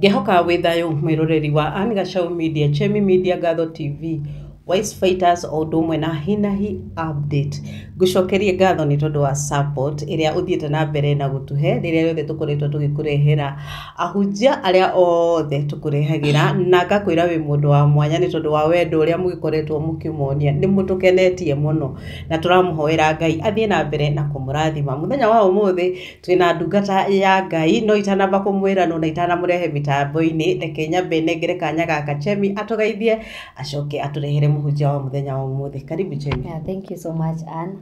Ngĩhoka wĩ thayũ mwĩroreri wa Ann Gachau Media, Chemi Media, Ngatho TV, Wise Fighters o ũndũ ũmwe na Hinahi Update. Ngũcokerie ngatho nĩ tondũ wa support ĩrĩa ũthiĩte na mbere na gũtũhe rĩrĩa rĩothe tũkoretwo tũgĩkũrehera ahunjia arĩa othe tũkũrehagĩra, na ngakwĩra wĩ mũndũ wa mwanya nĩ tondũ wa wendo ũrĩa mũgĩkoretwo mũkĩmuonia. Nĩ mũtũkenetie mũno na tũramũhoera Ngai athiĩ na mbere na kũmũrathima. Mũthenya wa ũmũthĩ twĩna ndungata ya Ngai, no itanamba kũmwĩra no na itanamũrehe mĩtambo-inĩ, reke nyambe nengere kanya gaka Chemi atũgeithie acoke atũrehere mũhunjia wa mũthenya wa ũmũthĩ. Karibu Chemi. Yeah, thank you so much, Ann.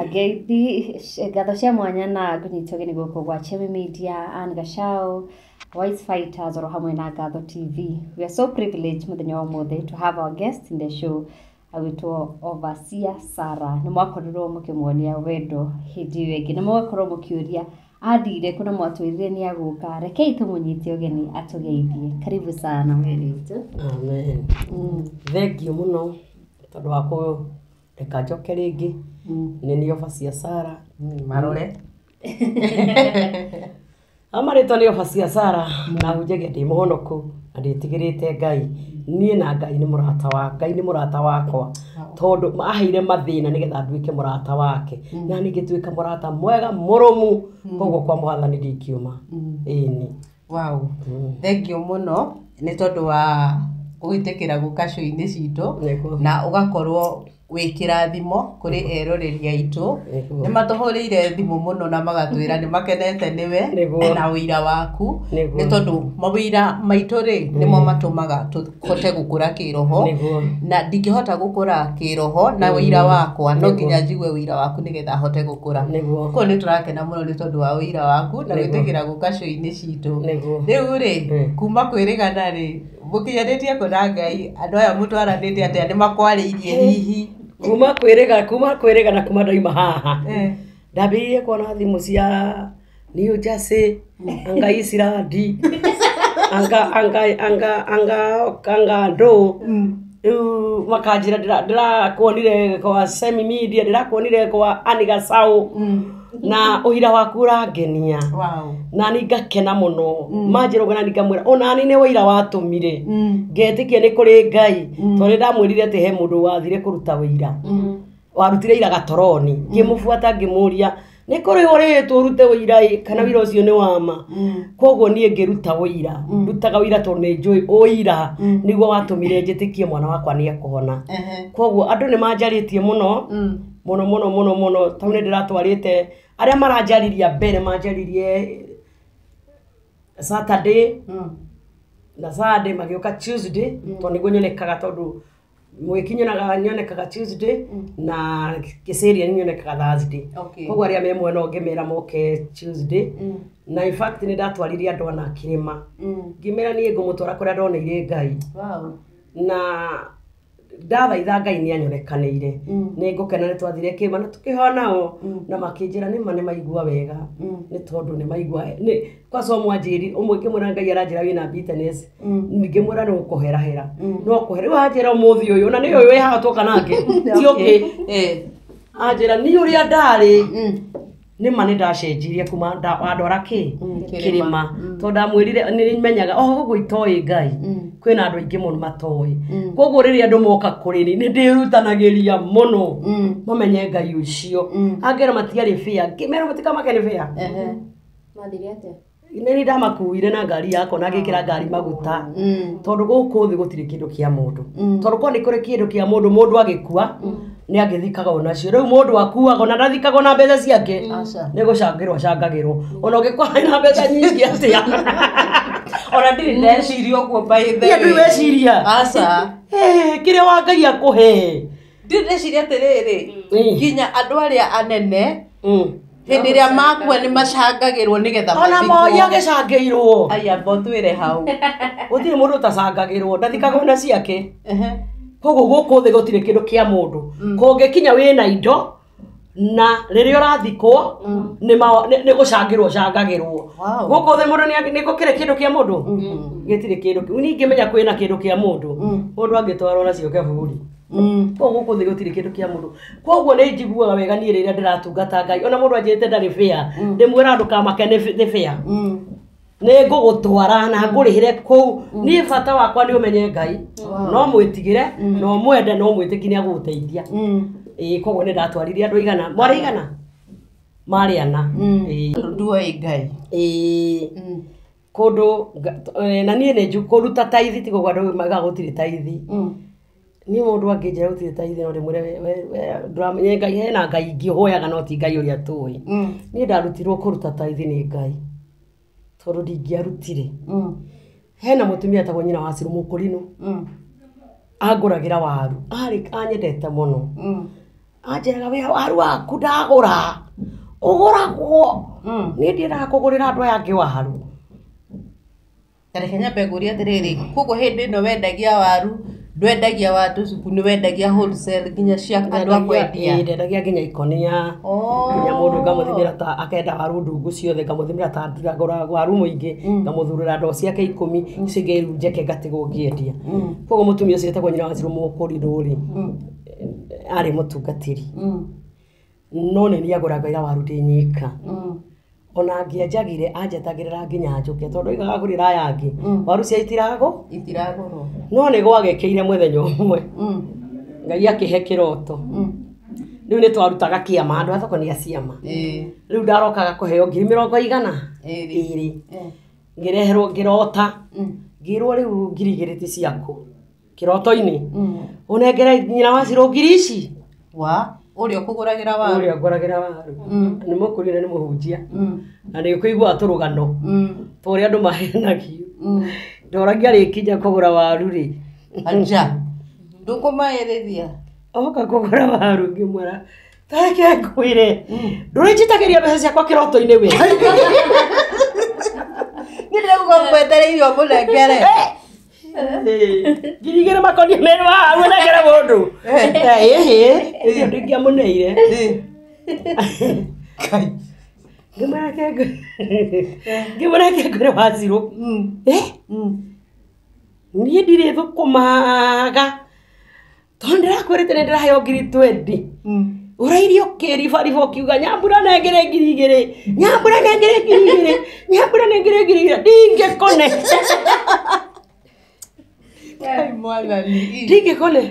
Ngeithi ngatho cia mwanya na ngũnyita ũgeni gũkũ gwa Chemi Media, Ann Gachau, Wise Fighters oro hamwe na Ngatho TV. We are so privileged mũthenya wa ũmũthĩ to have our guest in the show agwĩtwo Overseer Sarah. Nĩ mwakorirwo mũkĩmuonia wendo hĩndĩ ĩyo ĩngĩ na mũgakorwo mũkĩũria athire kũ na mwatwĩrire nĩ agũka. Rekei tũmũnyite ũgeni atũgeithie. Karibu sana mwene witũ. Amen. Thengiũ mũno tondũ wa kũreka njoke rĩngĩ. Nĩ niĩ Overseer Sarah. Marore. Amarĩtwa nĩ Overseer Sarah na hunjagia ndĩ mũhonoku na ndĩtigĩrĩte Ngai. Niĩ na Ngai nĩ mũrata wa Ngai nĩ mũrata wakwa tondũ aheire mathĩna nĩgetha nduĩke mũrata wake na niĩ ngĩtuĩka mũrata mwega mũrũmu, koguo kwa mwathani ndingiuma. Ĩni. Wow. Thengiũ mũno nĩ tondũ wa gwĩtĩkĩra gũka show-inĩ citũ Nĩguo. na ũgakorwo wĩ kĩrathimo kũrĩ eroreri aitũ. Nĩguo. Nĩ matũhũrĩire thimũ mũno na magatwĩra nĩ makenete nĩwe Nĩguo. na ũira waku, Nĩguo. nĩ tondũ mawĩra maitũ rĩ nĩmo matũmaga tũhote gũkũra kĩroho. Nĩguo. Na ndingĩhota gũkũra kĩroho na ũira wakwa, no nginya njigue ũira waku nĩgetha hote gũkũra. Nĩguo. Koguo nĩ tũrakena mũno nĩ tondũ wa ũira waku na Nĩguo. gwĩtĩkĩra gũka show-inĩ citũ. Nĩguo. Rĩu rĩ, kuma kwĩrĩgana rĩ, mũkinyanĩtie kũ na Ngai, andũ aya mũtwaranĩte atĩa, nĩ makwarĩirie hihi? Kuma kwĩrĩga kuma kwĩrĩga na kuma ndauma haha ndambĩrĩirie kuona thimũ cia New Jersey, anga Islandi, anga anga anga anga anga ndũ rĩu makanjĩra ndĩrakuonire kwa Semi Media, ndĩrakuonire kwa Ann Gachau na ũira waku ũrangenia. Wow. Na ni ngakena mũno manjĩra ũguo, na ni ngamwĩra ona ni nĩ ũira watũmire ngetĩkia nĩ kũrĩ Ngai, tondũ nĩ ndamwĩrire atĩ he mũndũ wathire kũruta wĩira, warutire ira gatoroni, ngĩmũbuata ngĩmũria nĩ kũrĩ ũrĩtwo ũrute wĩira ĩ kana wĩra ũcio nĩ wa ma. Koguo niĩ ngĩruta wĩira, ndutaga wĩira tondũ nĩ njũĩ ũira nĩguo watũmire njĩtĩkie mwana wakwa nĩ ekũhona. Koguo andũ nĩ manjarĩtie mũno mũno mũno mũno mũno, tondũ nĩ ndĩratwarĩte arĩa maranjariria mbere manjaririe Saturday na Sunday, magĩũka Tuesday tondũ nĩguo nyonekaga, tondũ mwĩki nyonaga nyonekaga Tuesday na Kĩcĩria nyonekaga Thursday. Okay. Koguo arĩa me mwena ũngĩ mera moke Tuesday, na in fact nĩ ndatwarire andũ ana kĩrĩma, ngĩmera niĩ ngũmũtwara kũrĩa ndoneire Ngai. Wow. Na ndathaitha Ngai nĩ anyonekanĩire, nĩ ngũkena nĩ twathire kĩrĩma na tũkĩhoya nao na makĩnjĩra nĩma nĩ maigua wega, nĩ tondũ nĩ maigua nĩ kwanza ũmwe anjĩri ũmwe ngĩmwĩra Ngai aranjĩra wĩna bitterness, ngĩmwĩra nĩ ũkũherahera no kũhera rĩu anjĩra ũmũthĩ ũyũ na nĩ ũyũ wĩ haha twoka nake ti ũngĩ. Anjĩra niĩ ũrĩa ndarĩ nĩma nĩ ndacenjirie kuma wandwara kĩ kĩrĩma, tondũ ndamwĩrire nĩ menyaga oho ũguo itoĩ Ngai kwĩna andũ aingĩ mũno matoĩ, koguo rĩrĩa andũ moka kũrĩ niĩ nĩ ndĩrutanagĩria mũno mamenye Ngai ũcio. Angĩra matiarĩ fair, ngĩmera mũtikamake nĩ fair. Mathire atĩa? Nĩ ndamakuire na ngari yakwa na ngĩkĩra ngari maguta, tondũ gũkũ thĩ gũtirĩ kĩndũ kĩa mũndũ, tondũ korwo nĩ kũrĩ kĩndũ kĩa mũndũ, mũndũ agĩkua nĩ angĩthikaga onacio. Rĩu mũndũ akuaga ona ndathikagwo na mbeca ciake, Aca. nĩ gũcangĩrwo acangagĩrwo ona ũngĩkorwo na mbeca nyingĩ atĩa. Ona ndirĩ ndeciria ũguo by the Niĩ ndũĩ way. weciria. Aca. Eh, kĩrĩa wa Ngai akũhe. Ndirĩ ndeciria atĩrĩrĩ, nginya andũ arĩa anene hĩndĩ ĩrĩa makua nĩ macangagĩrwo nĩgetha Ona mathikwo. moi agĩcangĩirwo. Aya, mbo twĩre hau. Gũtirĩ mũndũ ũtacangagĩrwo, ndathikagwo na ciake. Koguo gũkũ thĩ gũtirĩ kĩndũ kĩa mũndũ, kũngĩkinya wĩna indo na rĩrĩa ũrathikwo nĩ gũcangĩrwo ũcangagĩrwo. Wow. Gũkũ thĩ mũndũ nĩ gũkĩrĩ kĩndũ kĩa mũndũ, gĩtirĩ kĩndũ kĩu. Niĩ ingĩmenya kwĩna kĩndũ kĩa mũndũ, mũndũ angĩtwarwo nacio kaburi. Koguo gũkũ thĩ gũtirĩ kĩndũ kĩa mũndũ. Koguo nĩ njiguaga wega niĩ rĩrĩa ndĩratungata Ngai, ona mũndũ anjĩrĩte ndarĩ fair, ndĩmwĩra ndũkamake nĩ fair. Nĩ ngũgũtwara na ngũrĩhĩre kũu. Niĩ bata wakwa nĩ ũmenye Ngai. No mwĩtigĩre, no mwende, no mwĩtĩkie nĩ agũgũteithia. Ĩĩ koguo nĩ ndatwarire andũ igana. Mwarĩ igana? Marĩ ana. Ĩĩ. Nduoĩ Ngai. Ĩĩ. Kũndũ na niĩ nĩ nju kũruta taithi ti koguo andũ maugaga gũtirĩ taithi. Niĩ mũndũ angĩnjĩra gũtirĩ taithi no ndĩmwĩre we ndũramenya Ngai hena Ngai ingĩ ũhoyaga no ti Ngai ũrĩa tũĩ. Niĩ ndarutirwo kũruta taithi nĩ Ngai tondũ ndingĩarutire. Hena mũtumia etagwo nyina wa Cirũ Mũkũrinũ. Angũragĩra waru. Arĩ anyendete mũno. Anjĩraga we waru waku ndagũra. Ũgũragwo. Niĩ ndiendaga kũgũrĩra andũ aya angĩ waru. Ta reke nyambe ngũrie atĩrĩrĩ, koguo hĩndĩ ĩno wendagia waru, ndwendagia wa tũcuku, nĩ wendagia wholesale nginya cia andũ a kwendia. Ĩĩ, ndendagia nginya ikonia. Nginya mũndũ ngamũthimĩra ta akenda waru ndungu ciothe ngamũthimĩra ta ndagũra waru mũingĩ ngamũthurĩra ndoo ciake 10 icio ingĩ njeke ngatigwo ngĩendia. Koguo mũtumia ũcio etagwo nyina wa Cirũ Mũkũrinũ rĩ, arĩ mũtungatĩri. No nĩ niĩ angũragĩra waru ndĩ nyika. Ona angĩanjagire anjetagĩrĩra nginya njũke tondũ oigaga agũrĩra aya angĩ waru cia itiragũ Itiragũrwo. No nĩ gwagĩkĩire mũthenya ũmwe Ngai akĩhe kĩroto. Rĩu nĩ twarutaga kĩama andũ a thoko nĩ a ciama. Rĩu ndarokaga kũheo ngiri mĩrongo igana ĩrĩ. Ngĩreherwo ngĩrota ngĩrwo rĩu ngiri igĩrĩ ti ciaku kĩroto-inĩ. Ũnengere nyina wa Cirũ ngiri ici. Wa ũrĩa ũkũgũragĩra waru. Ũrĩa ngũragĩra waru. Nĩ mũkũrinũ nĩ mũhunjia. Na nĩ ũkũiguaga tũrũgano ta ũrĩa andũ mahenagio. Ndoragia rĩkinya kũgũra waru rĩ. Anja. Ndũkũmaĩrĩria. Oka kũgũra waru ngĩmwĩra ta reke ngwĩre. Ndũrĩnjĩtagĩria mbeca ciakwa kĩroto-inĩ we. Niĩ ndĩrauga mwetereire ũmũnengere. Ngiri igĩrĩ makonia merĩ waru ũnengere mũndũ. Ĩhĩ, ĩyo ndingĩamũneire. Ngĩmwĩra reke ngwĩre wa Cirũ. Niĩ ndirĩ thũkũmaga tondũ ndĩrakwĩrĩte nĩ ndĩraheo ngiri 20. Ũrairie ũkĩribariba ũkiuga Nyambura nengere ngiri igĩrĩ, Nyambura nengere ngiri igĩrĩ, Nyambura nengere ngiri igĩrĩ, ndingĩkone. Ngai mwathani. Ndingĩkone.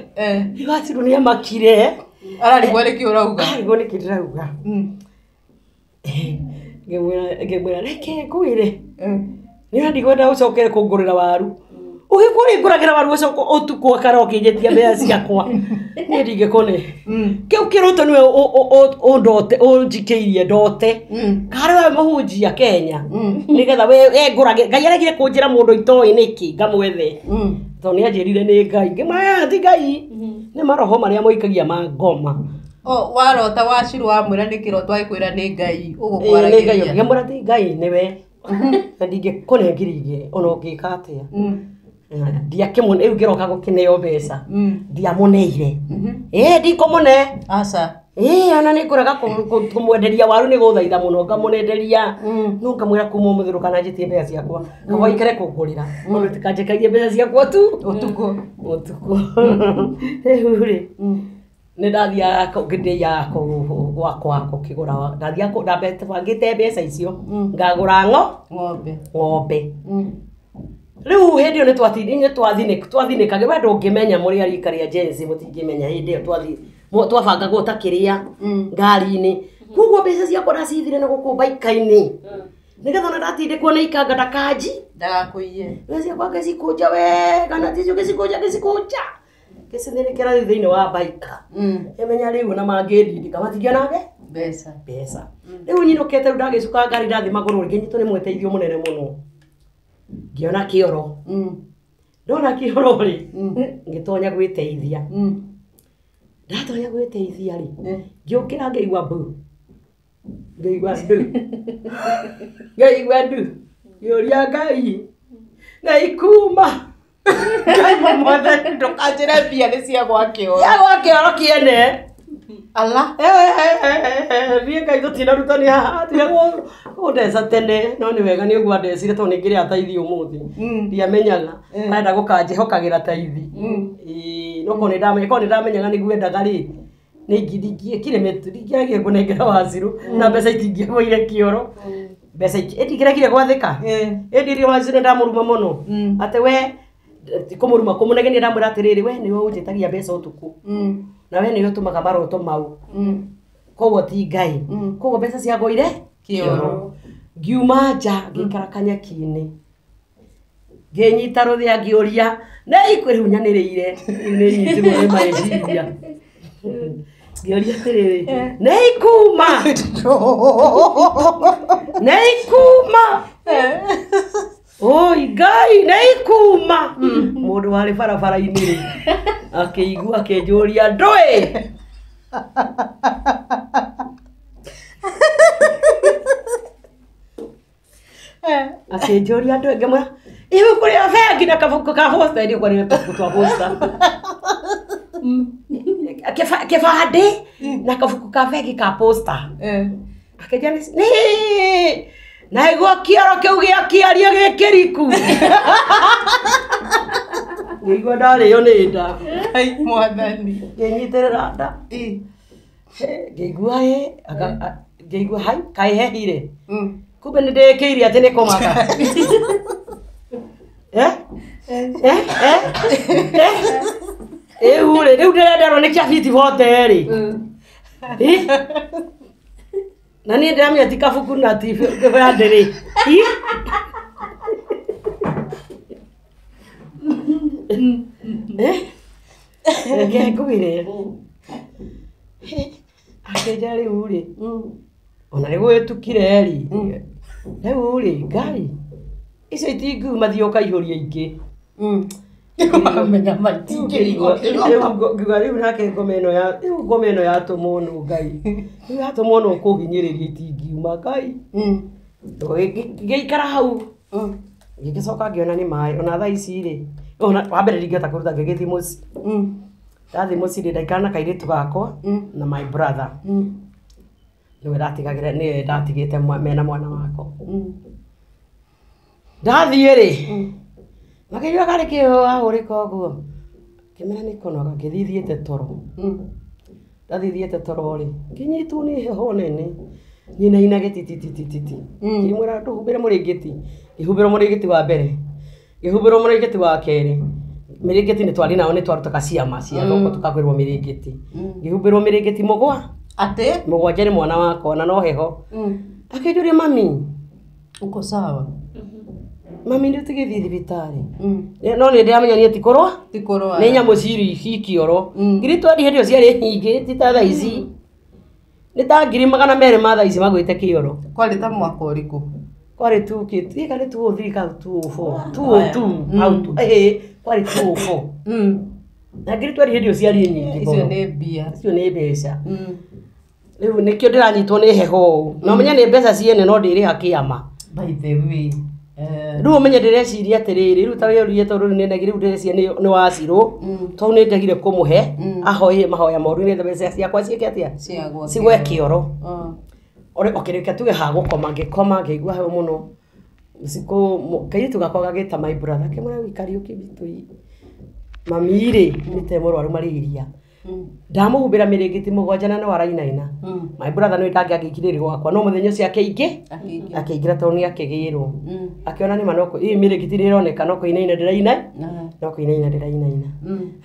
Wa Cirũ nĩ amakire. Ararigwo nĩkĩ ũrauga. Ararigwo nĩkĩ ndĩrauga. Ngĩmwĩra reke ngwĩre. Nĩ ndikwenda ũcokere kũngũrĩra waru. Ũgĩkorwo ũrĩngũragĩra waru ũcoke ũtukũ akara ũkĩnjĩtia mbeca ciakwa. Niĩ ndingĩkone. Kĩu kĩroto nĩwe ũndote ũnjikĩirie ndote. Karĩ we mũhunjia Kenya. Nĩgetha we ngũrage Ngai aregire kũnjĩra mũndũ itoĩ nĩkĩ ngamwethe. Tondũ nĩ anjĩrire nĩ Ngai. Ngĩmwĩra ti Ngai. Nĩ maroho marĩa moikagia ma ngoma. O warota wa Cirũ wamwĩra nĩ kĩroto agĩkwĩra nĩ Ngai Nĩ Ngai ũgũkwaragĩria. ngĩmwĩra ti Ngai nĩwe. Na ndingĩkũne ngiri igĩrĩ ona ũngĩka atĩa. Ndiakĩmũne rĩu ngĩroka gũkĩneo mbeca. Ndiamũneire. Ĩĩ ndikũmũne. Aca. Ĩĩ ona nĩ ngũraga kũmwenderia waru nĩ gũthaitha mũno ngamũnenderia. No ngamwĩra kuma ũmũthĩ ndũkananjĩtie mbeca ciakwa. Kaba ũikare kũngũrĩra. Tondũ tikanjĩkagie mbeca ciakwa tu. Ũtukũ. Ũtukũ. Rĩu rĩ nĩ ndathiaga ngĩndĩaga kũu gwakwa gũkĩgũra ndathiaga ndambete bangĩte mbeca icio ngagũra Ng'ombe. ng'ombe. Rĩu hĩndĩ ĩyo nĩ twathinĩkage we ndũngĩmenya mũrĩ a rika rĩa Gen Z mũtingĩmenya hĩndĩ ĩyo twabangagwo ta kĩrĩa ngari-inĩ. Koguo mbeca ciakwa ndacithire na gũkũ baika-inĩ. Nĩgetha ona ndatindĩkwo nĩ ikanga ndakanji. Ndagakũiye. Mbeca ciakwa ngĩcikũnja wega na ticio ngĩcikũnja ngĩcikũnja. Ngĩcithinĩkĩra rĩu thĩinĩ wa baika. Ĩmenya rĩu ona mangĩndindĩka matingĩona Mbeca. mbeca. Rĩu nyinũkĩte rĩu ndagĩcuka ngari ndathiĩ magũrũ ngĩnyitwo nĩ mwĩteithio mũnene mũno. Ngĩona kĩoro. Ndona kĩoro rĩ, ngĩtonya gwĩteithia. Ndatonya gwĩteithia rĩ, ngĩũkĩra ngĩigua mbu. Ngĩigua ndu. Ngĩigua ndu. Ngĩũria Ngai. Ngai kuma. Ngai mwathani Ndũkanjĩre mbia nĩ cia gwa kĩoro. Cia gwa kĩoro kĩene. Ala. Niĩ Ngai tũtinarutani haha tiga kũndeca tene no nĩ wega nĩ ũguo andecire tondũ nĩ ngĩrĩa taithi ũmũthĩ. Ndiamenyaga. Arenda gũkanjĩhokagĩra taithi. Ĩĩ no korwo nĩ ndamenyaga nĩguo endaga rĩ nĩ ingĩekire ndingĩagire kũnengera wa Cirũ na mbeca itingĩagũire kĩoro. Mbeca ĩndingĩregire gwathĩka. Ĩndĩ wacire ndamũruma mũno. Atĩ we kũmũruma kũmũnegenia ndamwĩra atĩrĩrĩ we nĩwe ũnjĩtagia mbeca ũtukũ. Na we nĩwe ũtũmaga maroto mau. Koguo ti Ngai. Koguo mbeca ciagũire Kĩoro. Ngiuma nja ngĩikara kanyeki-inĩ. Ngĩnyita rũthĩa ngĩũria nĩ ikwĩ rĩu nyanĩrĩire rĩu nĩ nyitirwo nĩ meciria. Ngĩũria atĩrĩrĩ nĩ ikuma nĩ ikuma oi Ngai nĩ ikuma. Mũndũ warĩ barabara-inĩ rĩ akĩigua akĩnjũria ndũĩ. Akĩnjũria ndũĩ ngĩmwĩra ibuku rĩa bengi na kabuku ka posta ndio kwa kabuku twa posta. Kĩbandĩ na kabuku ka bengi ka posta. Akĩnjĩra nĩ naigua kĩoro kĩu gĩa kĩaria gĩkĩriku. Ngĩigua ndarĩo nĩ nda. Ai mwathani. Ngĩnyitĩrĩra nda. Ngĩigua ngĩigua hai kaĩ hehire. Kumbe nĩ ndĩkĩire atĩ nĩ kũmaka. Rĩu rĩ rĩu ndĩrenderwo nĩ kĩa biti bote rĩ. Na niĩ ndĩramenya ti kabuku na ti kĩbandĩ rĩ. Reke ngwĩre. Akĩnjĩra rĩu rĩ ona nĩ gwĩtukire rĩ rĩu rĩ Ngai icio itingiuma thiĩ ũkaihũria ingĩ. Wamenya matingĩigua. Ngiuga rĩu nake ngoma ĩno ya rĩu ngoma ĩno yatũmwo nũ Ngai rĩu yatũmwo nũ kũhinyĩrĩria itingiuma Ngai. Ngĩikara hau ngĩgĩcoka ngĩona nĩ maĩ ona thaa ici rĩ ona wa mbere ndingĩhota kũruta ngĩgĩthiĩ mũciĩ. Ndathiĩ mũciĩ rĩ ndaikara na kairĩtu gakwa na my brother. Nĩwe ndatigagĩra nĩwe ndatigĩte mena mwana wakwa. Ndathiĩ rĩ makĩnjũria karĩ kĩ wahũrĩka ũguo ngĩmera nĩ kũnoga ngĩthiĩ thiĩte toro. Ndathiĩ thiĩte toro rĩ ngĩnyitwo nĩ heho nene nyinaina gĩtititititi. Ngĩmwĩra ndũhumbĩre mũrĩngĩti ngĩhumbĩrwo mũrĩngĩti wa mbere ngĩhumbĩrwo mũrĩngĩti wa kerĩ. Mĩrĩngĩti nĩ twarĩ nao nĩ twarutaga ciama cia thoko tũkagwĩrwo mĩrĩngĩti. Ngĩhumbĩrwo mĩrĩngĩti Atĩ mũgwanja nĩ mwana wakwa na no heho. Akĩnjũria mami uko sawa? Mami nĩ ũtigĩthiĩ thibitarĩ. No nĩ ndĩramenya niĩ ti kũrũa Ti kũrũara. nĩ nyamũ cirĩ ci kĩoro. Ngiri twendi hĩndĩ ĩyo ciarĩ nyingĩ ti ta thaa ici. Nĩ ta ngiri 200 ma thaa ici magwĩte kĩoro. Kwarĩ ta mwaka ũrĩkũ? Kwarĩ 2K kana 203 kana 204 202 hau kwarĩ 204. Na ngiri twendi hĩndĩ ĩyo ciarĩ nyingĩ. Icio nĩ mbia. Icio nĩ mbeca. Rĩu nĩkĩo ndĩranyitwo nĩ heho ũũ. Na ũmenye nĩ mbeca ciene no ndĩrĩha kĩama. By the way. Rĩu ũmenye ndĩreciria atĩrĩrĩ rĩu ta wĩũrie tondũ rĩu nĩ rĩu ndĩreciria nĩ wacirũ tondũ nĩ ndegire kũmũhe ahoire mahoya moru nĩgetha mbeca ciakwa ciĩke atĩa cigwe kĩoro. Ũkĩrĩkia tuge ha gũkoma ngĩkoma ngĩigua heho mũno ũtukũ kairĩtu gakwa gagĩta my brother akĩmwĩra wĩ Kariũki witũ mami rĩ nĩ te mũrwaru malaria. Ndamũhumbĩra mĩrĩngĩti mũgwanja na no arainaina. My brother nĩwe ndangĩangĩkire gwakwa no mũthenya ũcio akĩingĩra tondũ nĩ akĩgĩrwo. Akĩona nĩma no ĩ mĩrĩngĩti nĩ ĩroneka no kũinaina ndĩraina no kũinaina ndĩrainaina.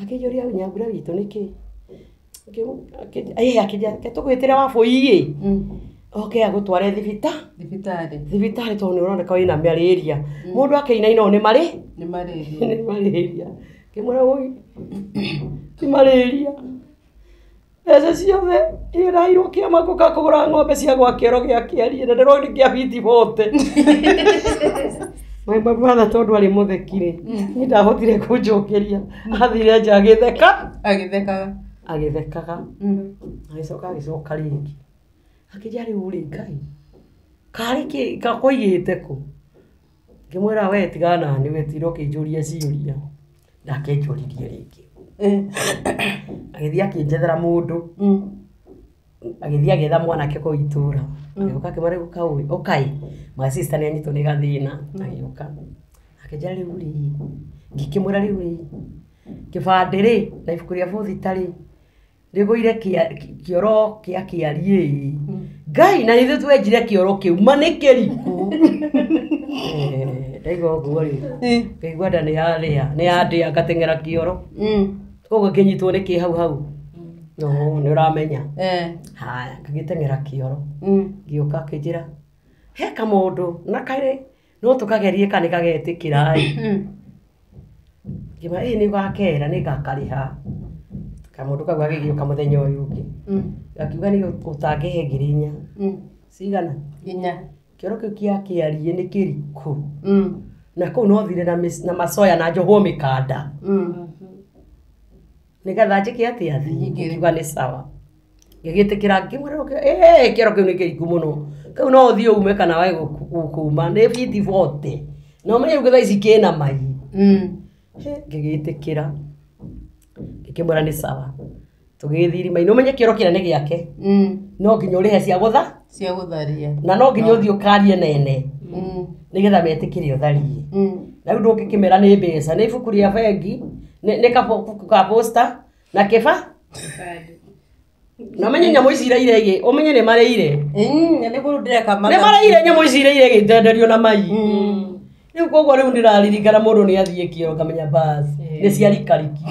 Akĩnjũria Nyambura witũ nĩkĩ? Akĩnjĩra tũgwĩtĩre Wabũi ĩ oke agũtware Thibitarĩ. Thibitarĩ tondũ nĩ ũroneka wĩna malaria. Mũndũ akĩinaina ũũ nĩ marĩ? Nĩ malaria. Nĩ malaria. Ngĩmwĩra wũi ti malaria. Mbeca ciothe irairwo kĩama ngũka kũgũra ng'ombe cia gwa kĩoro gĩa kĩarie na ndĩrona kĩa biti bote. My brother tondũ arĩ mũtheki rĩ niĩ ndahotire kũnjokeria athire nja agĩtheka. Agĩthekaga. Agĩthekaga. Agĩcoka agĩcoka rĩngĩ. Akĩnjĩra rĩu rĩ Ngai karĩ kĩ kakũigĩte kũ? Ngĩmwĩra we tigana na niĩ tinda ũkĩnjũria ciũria. Ndakĩnjũririe rĩngĩ. Agĩthiĩ akĩnjethera mũndũ. Agĩthiĩ agĩetha mwanake kũu itũra. Agĩũka akĩmwĩra rĩu ũkai my sister nĩ anyitwo nĩ gathĩna. Agĩũka akĩnjĩra rĩu rĩ ngĩkĩmwĩra rĩu rĩ kĩbandĩ rĩ na ibuku rĩa bothita rĩ rĩgũire kĩoro kĩa kĩarie ĩ. Ngai na ithuĩ twenjire kĩoro kĩu ma nĩ kĩriku. Ndaigua ũguo rĩ, ngaigua nda nĩ yarĩa, nĩ yandĩa ngateng'era kĩoro. Koguo ngĩnyitwo nĩ kĩ hau hau. No, nĩ ũramenya. Haya, ngagĩteng'era kĩoro. Ngĩũka akĩnjĩra, he kamũndũ na karĩ no tũkagerie kana nĩ kagetĩkĩra ĩ. Ngĩmwĩra ĩ nĩ ũgakera nĩ ngakarĩha. Kamũndũ kau gagĩgĩũka mũthenya ũyũ ũngĩ. Gakiuga nĩ ũtangĩhe 4,000. Cigana? 4. Kĩoro kĩu kĩa kĩariĩ nĩ kĩriku. Na kũu no thire na macoya na njohwo mĩkanda. Nĩgetha njĩke atĩa thiĩ. Ngiuga nĩ sawa. Ngĩgĩtĩkĩra ngĩmwĩra ĩĩ kĩoro kĩu nĩ kĩriku mũno. Kau no ũthiĩ ume kana wage kuma nĩ fiti 40. Na ũmenye rĩu thaa ici kĩna mai. Ngĩgĩtĩkĩra. Ngĩkĩmwĩra nĩ sawa. Tũgĩgĩthiĩ irima-inĩ. Ũmenye kĩoro kĩrĩa nĩ gĩake. No nginya ũrĩhe cia gũtha. Cia gũtharia. Na no nginya ũthiĩ ũkarie nene. Nĩgetha metĩkĩre ũtharie. Na rĩu ndũngĩkĩmera nĩ mbeca, nĩ ibuku rĩa bengi, nĩ kabuku ka posta na kĩba. Na ũmenye nyamũ ici iraire, ũmenye nĩ marĩire. Nĩ kũrũ ndĩreka Nĩ marĩire nyamũ ici iraire igĩtenderio na mai. Rĩu koguo rĩu ndĩraririkana mũndũ nĩ athiĩ kĩoro ngamenya bas nĩ ciarikarikio.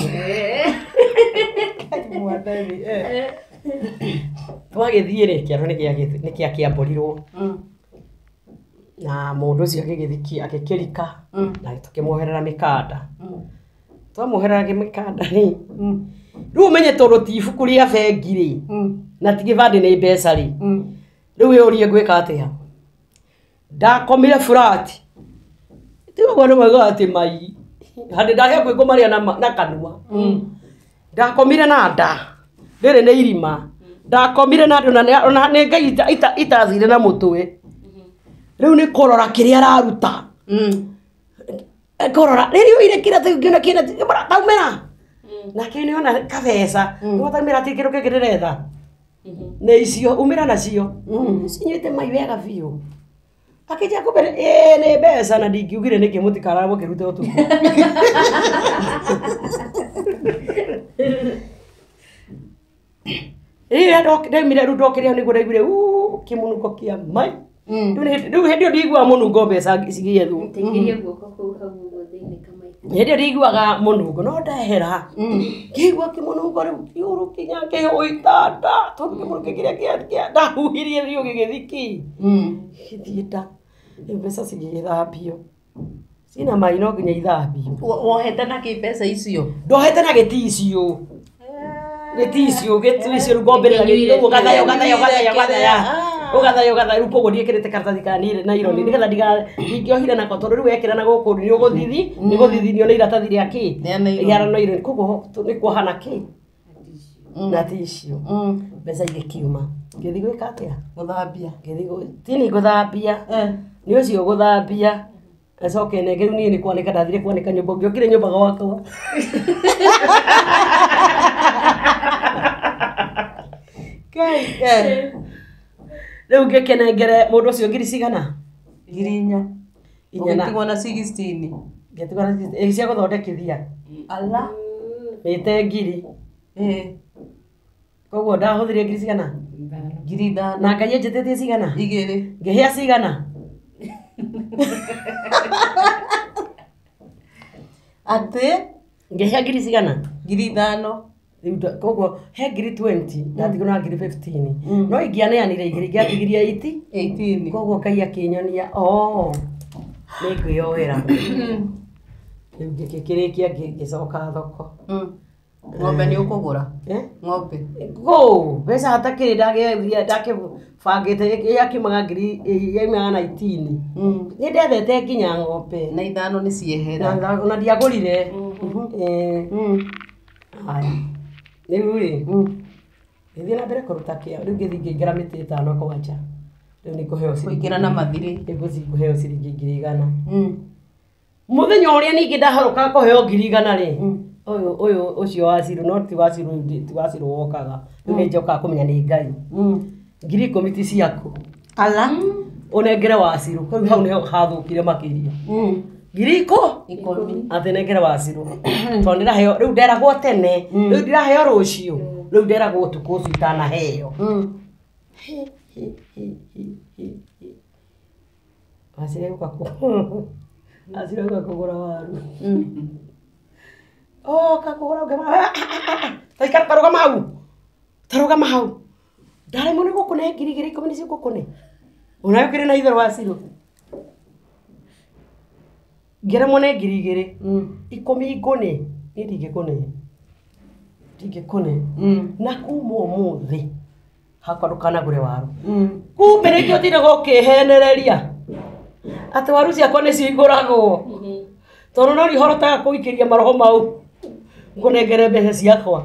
Twagĩthiĩ rĩ, kĩoro nĩ gĩakĩambũrirwo. Na mũndũ ũcio agĩgĩthiĩ agĩkĩrika na tũkĩmuoherera mĩkanda. Twamuoherera mĩkanda rĩ, rĩu ũmenye tondũ ti ibuku rĩa bengi rĩ, na ti gĩbandĩ nĩ mbeca rĩ, rĩu wĩyũrie ngwĩka atĩa. Ndakomire flat. Ti ũguo nĩ maugaga atĩ mai. Handĩ ndahĩa ngũmarĩa na kanua. Ndakomire na nda. Rĩrĩ nĩ irima. Ndakomire na nda ona nĩ Ngai itathire na mũtwe. Rĩu nĩ kũrora kĩrĩa araruta. Kũrora rĩrĩa oire kĩratathi ngĩona kĩna taumĩra. Nake nĩ ona kabeca. Nĩ taumĩra ti kĩndũ kĩngĩ ndĩretha. Nĩ icio umĩra nacio. Cinyuĩte mai wega biũ. Akĩnjia kũmbĩra ĩĩ nĩ mbeca na ndingiugire nĩkĩ mũtikarara mũkĩrute ũtukũ. Rĩrĩa ndaumire rĩu ndokĩrĩa nĩguo ndaiguire kĩmũnungo kĩa mai. Rĩu hĩndĩ ĩyo ndiguaga mũnungo mbeca cigĩethwo. Taingĩria guoko kũu hau ũguo thĩinĩ kamaita. Hĩndĩ ĩyo ndiguaga mũnungo no ndehera. Ngĩigua kĩmũnungo rĩu kĩũru kinya kĩhũita nda tondũ kĩmũnungo kĩrĩa kĩa ndahuhirie biũ gĩgĩthiĩ kĩ. Gĩgĩthiĩ nda. Rĩu mbeca cigĩgĩthambio. Cina mai no nginya ithambio. Wohete na kĩ mbeca icio? Ndohete na gĩticiũ. Gĩticiũ, gĩticiũ rĩu ngombĩrĩra rĩu ũgathaya ũgathaya ũgathaya ũgathaya. Ũgathaya ũgathaya rĩu koguo ndiĩkĩrĩte karatathi ka naironi nĩgetha ndingĩohire nako tondũ rĩu wekĩra na gũkũ nĩ ũgũthithi, nĩ gũthithinio nĩ iratathi rĩa kĩ? Rĩa naironi. Koguo nĩ kuoha na kĩ? Na ticiũ. Mbeca igĩkiuma. Ngĩthiĩ gwĩka atĩa? Gũthambia. Ngĩthiĩ tini gũthambia. Nĩ ũcio gũthambia. Acoke nenge rĩu niĩ nĩ kwanĩka ndathire kwanĩka nyũmba ngĩokire nyũmba gwakwa. Ngai. Rĩu ngĩkĩnengere mũndũ ũcio ngiri cigana? 4,000. Inya na Ũgĩtigwo na 16. Ngĩtigwo na 16 cia gũthondekithia. Ala. Mĩte ngiri. Koguo ndahũthĩrire ngiri cigana? 5,000. Na Ngai anjĩtĩtie cigana? 2. Ngĩhĩa cigana? Atĩ? Ngĩhĩa ngiri cigana? 5,000. Rĩu koguo he ngiri 20 ndatigwo na ngiri 15. No ingĩaneanire igĩrĩ ingĩatigirie 80. 18. Koguo Ngai akĩnyonia nĩ ngwĩyoera. Rĩu ngĩkĩrĩkia ngĩcoka thoko. Ng'ombe nĩ ũkũgũra? Ng'ombe. Ngũ mbeca hatakĩrĩ ndakĩbangĩte yakiumaga ngiri yaumaga 19. Nĩ ndethete nginya ng'ombe. Na 5 nĩ ciehera. Na ndiagũrire. Haya. Rĩu rĩ, ngĩthiĩ na mbere kũruta kĩo. Rĩu ngĩthiĩ ngĩingĩra mĩtĩ 5 kwanja. Rĩu nĩ ngũheo ciringi. Kũingĩra na mathirĩ. Nĩ ngũheo ciringi 100,000. Mũthenya ũrĩa ningĩ ndahoroka kũheo 100,000 rĩ, ũyũ ũcio wa Ciru, no ti wa Ciru, ti wa Ciru wokaga. Rĩu nĩ njokaga kũmenya nĩ Ngai. 10,000 ti ciaku. Ala. Ũnengere wa Ciru. Rĩu hau nĩho hathũkire makĩria. 10,000? Atĩ nengere wa Ciru. Tondũ ndĩraheo, rĩu nderagwo tene, rĩu ndiraheo rũciũ, rĩu nderagwo ũtukũ ũcio itanaheo. Wacire gũka acire gũka kũgũra waru. Oka kũgũra ngĩmwĩra ta ikara tarũgama hau. Tarũgama hau. Ndaremwo nĩ gũkũne ngiri igĩrĩ ikũmi nĩcio ngũkũne. Onawe ũkĩrĩ na itherũ Wacirũ. Ngĩremwo nĩ ngiri igĩrĩ ikũmi ngũne niĩ ndingĩkũne. Ndingĩkũne. Na kuma ũmũthĩ hakwa ndũkanagũre waru. Kumbe nĩkĩo ũtindaga ũkĩhenereria atĩ waru ciakwa nĩcio igũragwo. Tondũ no nĩhorotaga kũikĩria maroho mau ngũnengere mbeca ciakwa.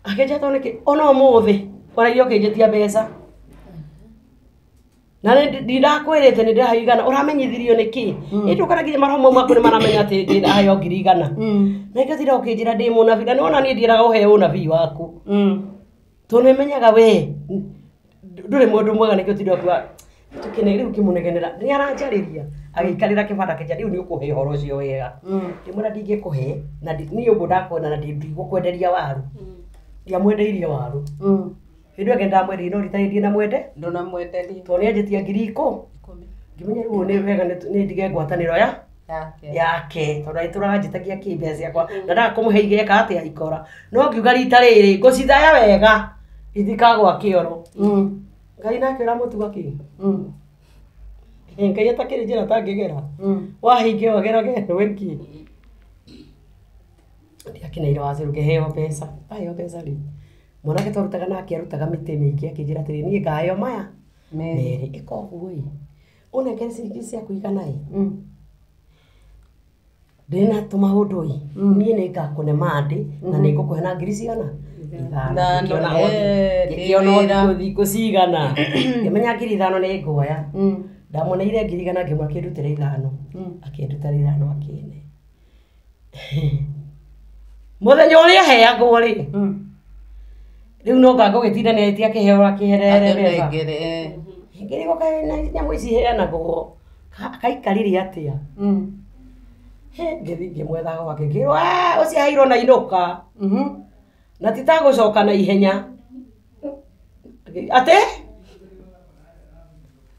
Akĩnjĩra tondũ nĩkĩ ona ũmũthĩ waragia ũkĩnjĩtia mbeca. Na ndirakwĩrĩte nĩ ndĩraheo igana ũramenyithirio nĩkĩ? Ĩ ndũkona nginya maroho mau maku nĩ maramenya atĩ ndĩraheo ngiri igana. Na nĩkĩo ũtindaga ũkĩnjĩra ndĩ mũnabii na nĩwona niĩ ndiĩraga ũheo ũnabii waku. Tondũ nĩmenyaga we ndũrĩ mũndũ mwega nĩkĩo ũtindaga ũkiuga tũkĩne rĩu ngĩmũnegenera nĩ aranjarĩria agĩikarĩra kĩbanda kĩnja rĩu nĩ ũkũhe ũhoro ũcio wega. Ngĩmwĩra ndingĩkũhe na niĩ ũguo ndakuona na ndigũkwenderia waru. Ndiamwendeirie waru. Hĩndĩ ĩyo ĩngĩ ndamwendeirie no rita rĩrĩ ndinamwende Ndũnamwenderia. tondũ nĩanjĩtia ngiri ikũmi. Ngĩmenya rĩu nĩ wega nĩ ndige ngwatanĩro ya yake tondũ agĩtũraga njĩtagia kĩ mbeca ciakwa na ndaga kũmũhe igeka atĩa ikora no ngiuga rita rĩrĩ ngũcithaya wega itikagwa kĩoro. Ngai nake ũramũtuga kĩ? Ngai atakĩrĩ njĩra atangĩgera. Wahinge wagerage wĩki. Ndiakeneire Wacirũ ngĩheo mbeca. Ndaheo mbeca rĩ, mwanake twarutaga nake arutaga mĩtĩ mĩingĩ akĩnjĩra atĩrĩ niĩ ngaheo maya merĩ ĩka ũguo ĩ ũnengere ciringi ciaku igana ĩ ndĩna tũmaũndũ ĩ niĩ nĩ ngakũne mandĩ na nĩ ngũkũhe na ngiri cigana ithano. Ngĩkĩona thikũ cigana ngĩmenya ngiri ithano nĩ nguoya. Ndamũneire ngiri igana ngĩmwĩra akĩndutĩre ithano akĩndutĩra ithano akĩne. Mũthenya ũrĩa aheagwo rĩ rĩu no nga ngũgĩtinda nĩ akĩheo akĩherere mbeca. Ngĩrigwo kaĩ na nyamũ ici iheanagwo kaikarire atĩa. Ngĩthiĩ ngĩmwetha gwake ngĩrwo ũcio aheirwo na inũka na ti ta gũcoka na ihenya. Atĩ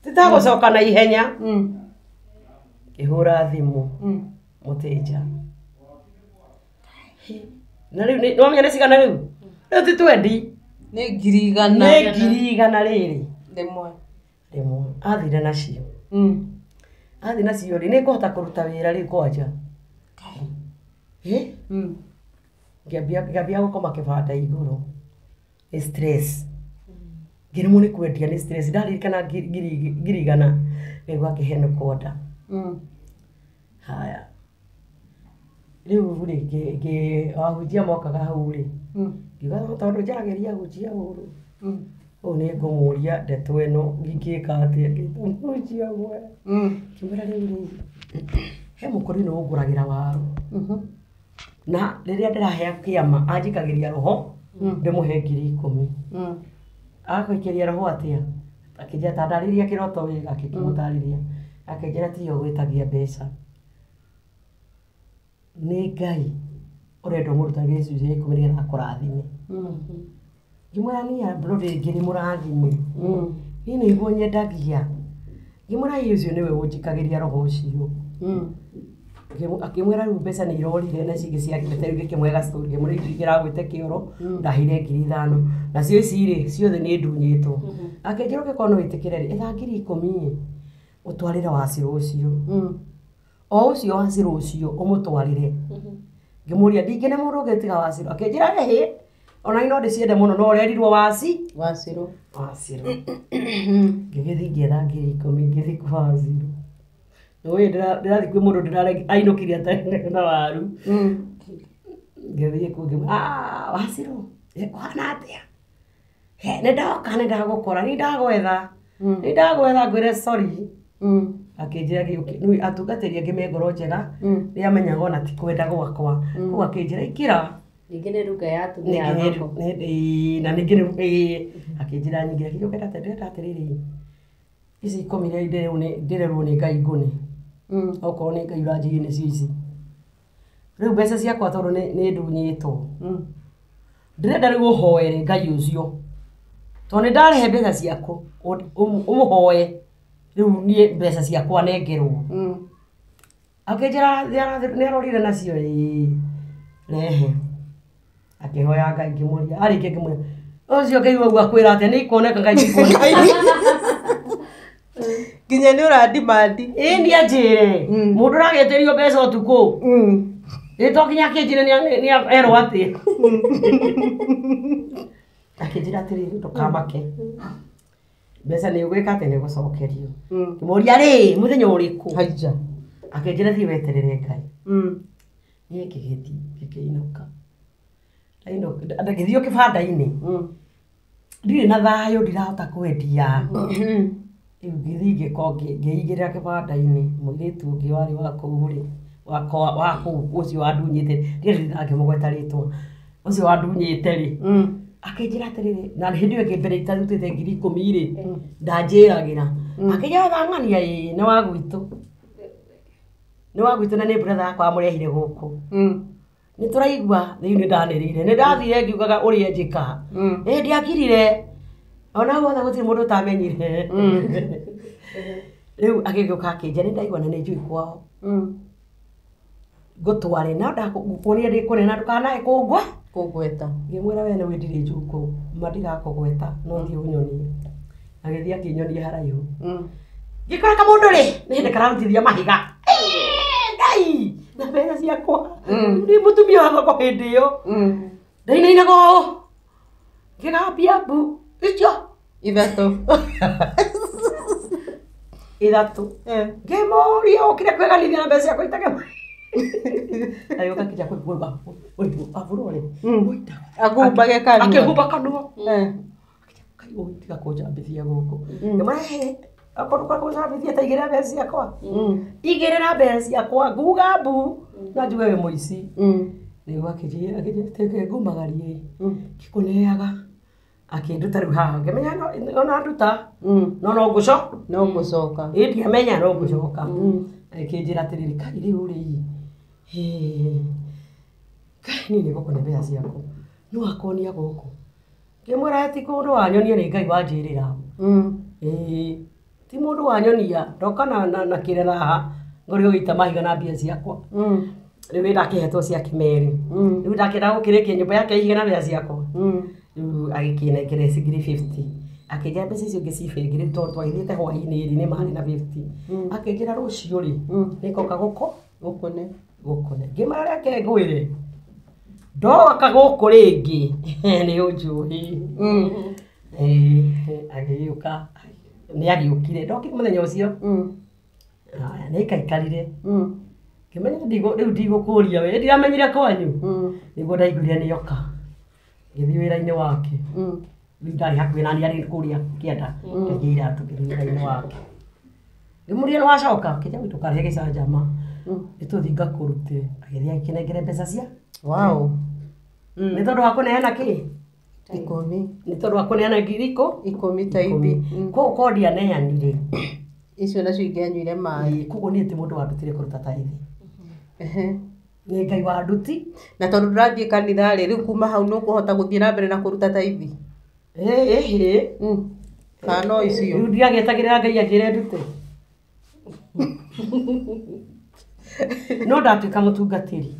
ti ta gũcoka na ihenya. Ngĩhũra thimũ mũtĩnja. Na rĩu nĩwamenya nĩ cigana rĩu? Rĩu ti twendi. Nĩ ngiri igana. Nĩ ngiri igana rĩrĩ. Rĩmwe. Rĩmwe. Athire nacio. Athi nacio rĩ nĩngũhota kũruta wĩra rĩu kwanja. Ngĩambia gũkoma kĩbanda igũrũ. Nĩ stress. Ngĩremwo nĩ kwendia nĩ stress. Ndaririkana ngiri igana ngaigua ngĩhe nĩ kwonda. Haya. Rĩu rĩ ahunjia mokaga hau rĩ ngiuga tondũ njaragĩria ahunjia ũru ũũ nĩ ngũmũria ndeto ĩno ingĩka atĩa ngĩta mũhunjia ũmwe. Ngĩmwĩra rĩu rĩ he mũkũrinũ ũngũragĩra waru na rĩrĩa ndĩrahea kĩama anjikagĩria roho ndĩmũhe ngiri ikũmi. Agakũikĩria roho atĩa? Akĩnjĩra ta ndarĩria kĩroto wega akĩmũtarĩria akĩnjĩra tiyo gwĩtagia mbeca. Nĩ Ngai ũrenda ũmũrutage gĩcunjĩ gĩa ikũmi nĩgetha akũrathime. Ngĩmwĩra niĩ bro ndĩngĩrĩ mũrathime. Niĩ nĩguo nyendagia. Ngĩmwĩra ĩ ũcio nĩwe ũnjikagĩria roho ũcio. Akĩmwĩra rĩu mbeca nĩ irorire na ici ingĩ ciakĩte rĩu ngĩkĩmwĩra story ngĩmwĩra ici ingĩragwĩte kĩoro ndaheire ngiri ithano nacio ici rĩ ciothe nĩ ndunyĩtwo. Akĩnjĩra ũngĩkorwo no wĩtĩkĩre rĩ etha ngiri ikũmi ĩ ũtwarĩre Wacirũ ũcio. O ũcio Wacirũ ũcio ũmũtwarĩre. Ngĩmũria ndingĩne mũndũ ũngĩ tiga Wacirũ. Akĩnjĩra ĩhĩ ona niĩ no ndĩciende mũno no ũrerirwo Wacirũ. Wacirũ. Ngĩgĩthiĩ ngĩetha ngiri ikũmi ngĩthiĩ kwa Wacirũ. Nĩũĩ ndĩrathiĩ kwĩ mũndũ ainũkire atarĩ na waru. Ngĩthiĩ kũu ngĩmwĩra Wacirũ ũhana atĩa? Nĩ ndoka nĩ ndagũkora nĩ ndagwetha. Nĩ ndagwetha ngwĩre sorry. Akĩnjĩra atungatĩri angĩ me ngoro njega nĩamenyaga ona ti kwenda gwakwa. Koguo akĩnjĩra ingĩra. Ningĩ nĩ ruga ya atumia a thoko. Na ningĩ nĩ akĩnjĩra nyingĩre akĩnjĩra ndĩrenda atĩrĩrĩ ici ikũmi iria ndĩrerwo nĩ Ngai ngũne. Okorwo nĩ Ngai ũranjĩire nĩcio ici. Rĩu mbeca ciakwa tondũ nĩ ndunyĩtwo. Ndĩrenda rĩu ũhoere Ngai ũcio. Tondũ nĩ ndarehe mbeca ciaku ũmũhoe Rĩu niĩ mbeca ciakwa nengerwo. Akĩnjĩra nĩ arorire nacio ĩĩ rehe. Akĩhoya Ngai ngĩmũria arĩkia ngĩmũria ũcio Ngai wagu akwĩra atĩa nĩ ikuoneka Ngai ikuoneka. Nginya nĩ ũrandimandi. Ĩĩ nĩ anjĩre mũndũ ũragĩtĩrio mbeca ũtukũ. Ĩ to nginya akĩnjĩre nĩ erwo atĩ. Akĩnjĩra atĩrĩrĩ ndũkamake. Mbeca nĩ ũgwĩka atĩ nĩ ũgũcokerio. Ngĩmũria rĩ mũthenya ũrĩkũ? Haija. Akĩnjĩra thiĩ weterere Ngai. Niĩ ngĩgĩthiĩ ngĩkĩinũka. Ngĩthiĩ o kĩbanda-inĩ. Ndirĩ na thayũ ndirahota kwendia. Rĩu ngĩthiĩ ngĩigĩrĩra kĩbanda-inĩ mũirĩtu ũngĩ warĩ wa kũu rĩ wa kũu ũcio wandunyĩte ndirĩ ndangĩmũgweta rĩtwa ũcio wandunyĩte rĩ akĩnjĩra atĩrĩrĩ na hĩndĩ ĩyo ĩngĩ mbere itarutĩte 10,000 rĩ ndanjĩragĩra akĩnjĩra thang'ania ĩĩ nĩ wa gwitũ nĩ wa gwitũ na nĩ brother yakwa amũrehire gũkũ nĩ tũraigua rĩu nĩ ndanĩrĩire nĩ ndathire ngiugaga ũrĩa njĩka ĩ ndiakirire ona guothe gũtirĩ mũndũ ũtamenyire. Rĩu agĩgĩũka akĩnjĩra nĩ ndaigua na nĩ njũĩ kwao ngũtware na ndakũkuonia ndĩkũrĩa na ndũkanae kũngwa Kũngweta. Ngĩmwĩra we nĩ ndirĩ njũkũ ma ndigakũgweta no thiĩ ũnyonie. Agĩthiĩ akĩnyonia haraihu. Ngĩkora kamũndũ rĩ nĩ hĩndĩ kararutithia mahiga. Ngai na mbeca ciakwa nĩ mũtumia wa thoko hĩndĩ ĩyo. Ndainainaga ũũ ngĩgambia mbu icio Ithatũ. Ithatũ. Ngĩmũria ũkire kwĩganithia na mbeca ciakwa itage. Agĩũka akĩnjĩra abũrwo rĩ. Agumbage kanua. Akĩhumba kanua. Kai ũyũ tiga kũnjambithia gũkũ. Ngĩmwĩra hĩ akorwo kũnjambithia ta igĩrĩra mbeca ciakwa. Igĩrĩra mbeca ciakwa nguga mbu na njuge wĩ mũici. Rĩu akĩnjĩra akĩnjĩra ngumagarie ngĩkũneaga. Akĩnduta rĩu haha ngĩmenya ona nduta no no ngũcoka. No ngũcoka. Ĩ ndiamenya no ngũcoka. Akĩnjĩra atĩrĩrĩ kai rĩu rĩ kai niĩ nĩngũkũne mbeca ciaku no akonia gũkũ. Ngĩmwĩra ti kũndũ wanyonia nĩ Ngai wanjĩrĩra. Ĩĩ ti mũndũ wanyonia ndoka na kĩrera haha ngorwo ũgĩita mahiga na mbia ciakwa. Rĩu ndakĩhetwo cia kĩmerĩ. Rĩu ndakĩenda gũkĩrĩkia nyũmba yake ihiga na mbeca ciakwa. Rĩu agĩkĩnengera 50. Akĩnjĩra mbeca icio ingĩ ci bengi rĩu tondũ twagĩthiĩte hwaĩ-inĩ rĩ nĩ marĩ na 50. Akĩnjĩra rũciũ rĩ nĩngoka gũkũ Gũkũne. Gũkũne. Ngĩmwĩra reke ngwĩre ndoka gũkũ rĩngĩ nĩ ũnjũĩ. Agĩgĩũka nĩ agĩũkire ndokire mũthenya ũcio. Nĩ aikaikarire. Ngĩmenya rĩu ndigũkũria we ndiramenyire kwanyu. Nĩguo ndaiguire nĩoka. Ngĩthiĩ wĩra-inĩ wake. Rĩu ndarĩ hakuhĩ na niĩ arĩ kũrĩa kĩanda. Ngĩthiĩ iratũ ngĩthiĩ wĩra-inĩ wake. Ngĩmũria nĩ wacoka? Akĩnjĩra ndũkarehe gĩcanjama. Nĩ tũthiĩ ngakũrutĩre. Agĩthiĩ akĩnengera mbeca cia. Wow. Nĩ tondũ wa kũneana kĩ? 10. Nĩ tondũ wa kũneana 10,000 ta ithi. Koguo korwo ndianeanire. Icio nacio ingĩanyuire maĩ. Koguo niĩ ti mũndũ wandutire kũruta taithi. Nĩ Ngai wanduti. Na tondũ ndũrathiĩ kanitha rĩ, rĩu kuma hau nĩ ũkũhota gũthiĩ na mbere na kũruta taithi? Ĩĩ. Kana no icio? Rĩu ndiragĩetagĩrĩra Ngai anjĩre ndute. No ndatuĩka mũtungatĩri.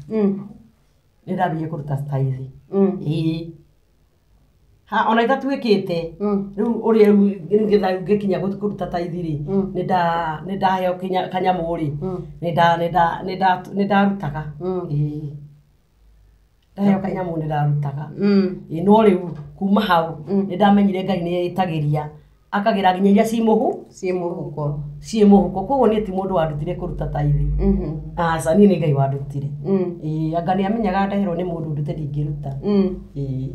Nĩ ndambire kũruta taithi. Ĩĩ. Ha ona itatuĩkĩte. Rĩu ũrĩa rĩu ngĩkinya kũruta taithi rĩ, nĩ ndaheo kanyamũ rĩ, nĩ ndarutaga. Ĩĩ. Ndaheo kanyamũ nĩ ndarutaga. Ĩĩ no rĩu kuma hau nĩ ndamenyire Ngai nĩ etagĩria akagĩra nginya iria ci mũhu Ciĩ mũhuko. Ciĩ mũhuko. Koguo niĩ ti mũndũ wandutire kũruta taithi. Aca niĩ nĩ Ngai wandutire. Ĩĩ anga nĩ amenyaga ndeherwo nĩ mũndũ ndute ndingĩruta. Ĩĩ.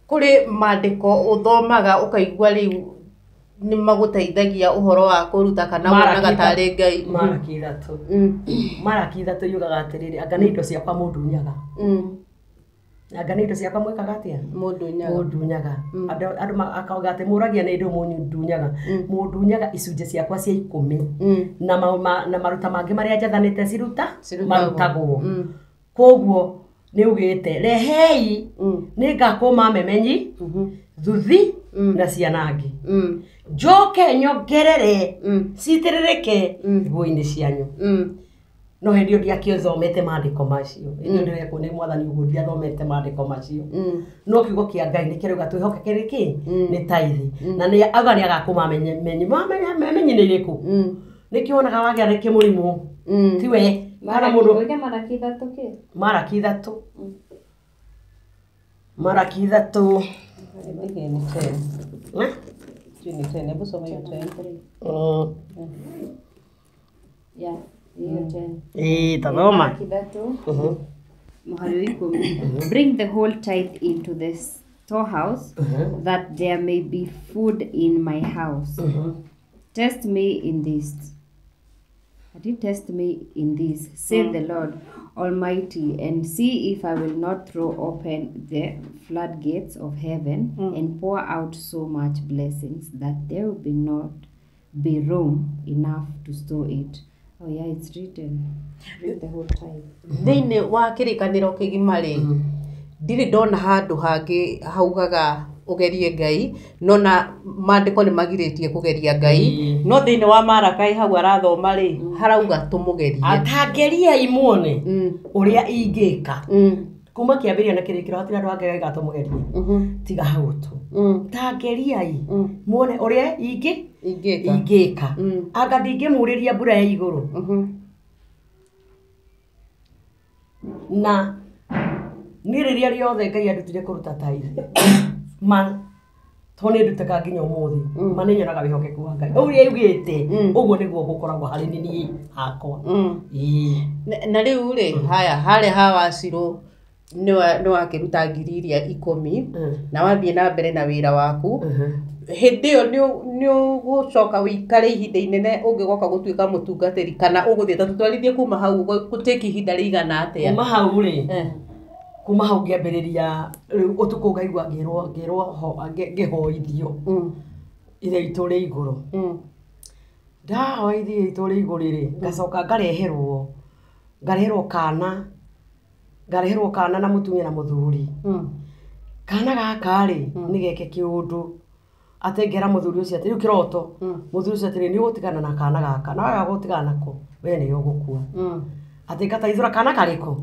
Kũrĩ mandĩko ũthomaga ũkaigua rĩu nĩ magũteithagia ũhoro wa kũruta kana wonaga tarĩ Ngai. Maraki 3. Maraki 3 yugaga atĩrĩrĩ anga nĩ indo ciakwa mũndunyaga. Anga nĩ indo ciakwa mwĩkaga atĩa? Mũndunyaga. Mũndunyaga. Andũ akauga atĩ mũragia nĩ indo mũndunyaga. Mũndunyaga icunjĩ ciakwa cia 10. Na maruta mangĩ marĩa njathanĩte ciruta marutagwo. Koguo nĩ ugĩte rehei nĩ ngakũma memenyi Thuthi na ciana angĩ. Njoke nyongerere citĩrĩrĩke nguo-inĩ cianyu. No hĩndĩ ĩyo ndiakĩthomete maandĩko macio. Hĩndĩ ĩyo ndĩrekwo nĩ mwathani ũguo ndiathomete maandĩko macio. No kiugo kĩa Ngai nĩ kĩrauga twĩhokeke nĩkĩ? Nĩ taithi. Na nĩ auga nĩ agakũmamenye nĩ ĩrĩkũ. Nĩkĩo wonaga wagĩa nĩ kĩmũrimũ. Tiwe kana mũndũ Oiga Maraki ithatũ kĩ? Maraki ithatũ. Maraki ithatũ. Nĩ 10. Eh? Sijui ni 10. Hebu soma hiyo 10. Yeah, hiyo 10. Ĩĩ tathoma. Maraki ithatũ mũhari wa ikũmi. Bring the whole tithe into the storehouse that there may be food in my house. Test me in this. Ati test me in this, said the Lord Almighty, and see if I will not throw open the floodgates of heaven and pour out so much blessings that there will be not be room enough to store it. Oh yeah, it's written. Read the whole time. Thĩinĩ wa kĩrĩkanĩro kĩgima rĩ, ndirĩ ndona handũ hangĩ haugaga ũgerie Ngai, no na maandĩko nĩ magirĩtie kũgeria Ngai, no thĩinĩ wa Marakai hau arathoma rĩ, harauga tũmũgerie. Atangeriai muone ũrĩa ingĩka. Kuma kĩambĩrĩria na kĩrĩkĩro hatirĩ andũ angĩ Ngai gatũmũgerie. Tiga hau tu. Tangeriai muone ũrĩa Ingĩka. ingĩka. Anga ndingĩmurĩria mbura ya igũrũ. Na niĩ rĩrĩa rĩothe Ngai andutire kũruta taithi ma to nĩ ndutaga nginya ũmũthĩ, ma nĩ nyonaga wĩhokeku wa Ngai ũrĩa augĩte, ũguo nĩguo gũkoragwo harĩ niĩ hakwa. Ĩĩ. Na rĩu rĩ, haya harĩa ha Wacirũ nĩ wakĩruta ngiri iria ikũmi na wathiĩ na mbere na wĩra waku. Hĩndĩ ĩyo nĩ ũgũcoka ũikare ihinda inene ũngĩgoka gũtuĩka mũtungatĩri, kana ũgũthiĩ ta tũtwarithie kuma hau gũtĩki ihinda rĩigana atĩa? Kuma hau rĩ, kuma hau ngĩambĩrĩria rĩu ũtukũ ngaigua ngĩrwo ngĩhoithio ithe witũ ũrĩ igũrũ. Ndahoithio ithe witũ ũrĩ igũrũ rĩ, ngacoka ngareherwo kana na mũtumia na mũthuri. Kana gaka rĩ, nĩ geke kĩũndũ atĩ ngera mũthuri ũcio atĩ rĩu kĩroto, mũthuri ũcio atĩrĩ nĩ ũgũtigana na kana gaka, na waga gũtigana nako we nĩwe ũgũkua. Atĩ ngataithũra kana karĩkũ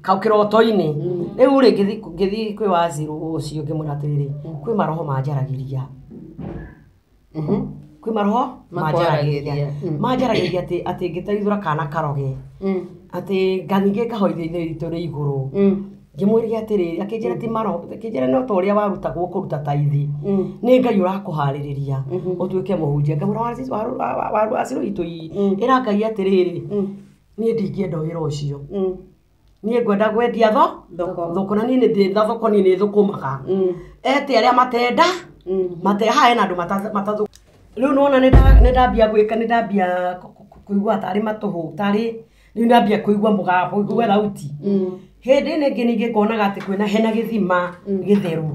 kau kĩroto-inĩ. Rĩu rĩ, ngĩthiĩ kwĩ Wacirũ ũcio ngĩmwĩra atĩrĩrĩ, kwĩ maroho manjaragĩria. Kwĩ maroho manjaragĩria. Manjaragĩria atĩ ngĩtaithũra kana karoge. Atĩ nganingĩ ngahoithia ithe witũ ũrĩ igũrũ. Ngĩmwĩrire atĩrĩrĩ, akĩnjĩra ti maroho, akĩnjĩra no ta ũrĩa warutagwo kũruta taithi. Nĩ Ngai ũrakũharĩrĩria ũtuĩke mũhunjia. Ngamwĩra Wacirũ witũ ĩra Ngai atĩrĩrĩ, niĩ ndingĩenda wĩra ũcio. Niĩ ngwenda gwendia thoko, na niĩ nĩ thoko, niĩ nĩ thũkũmaga. Ete arĩa matenda, haha hena andũ matathũ. Rĩu nĩwona nĩ ndambia gwĩka, nĩ ndambia kũigua tarĩ matũhũ, tarĩ rĩu ndambia kũigua mũgambo, kũigua thauti. Hĩndĩ ĩno ĩngĩ ningĩ ngonaga atĩ kwĩna hena gĩthima gĩtheru.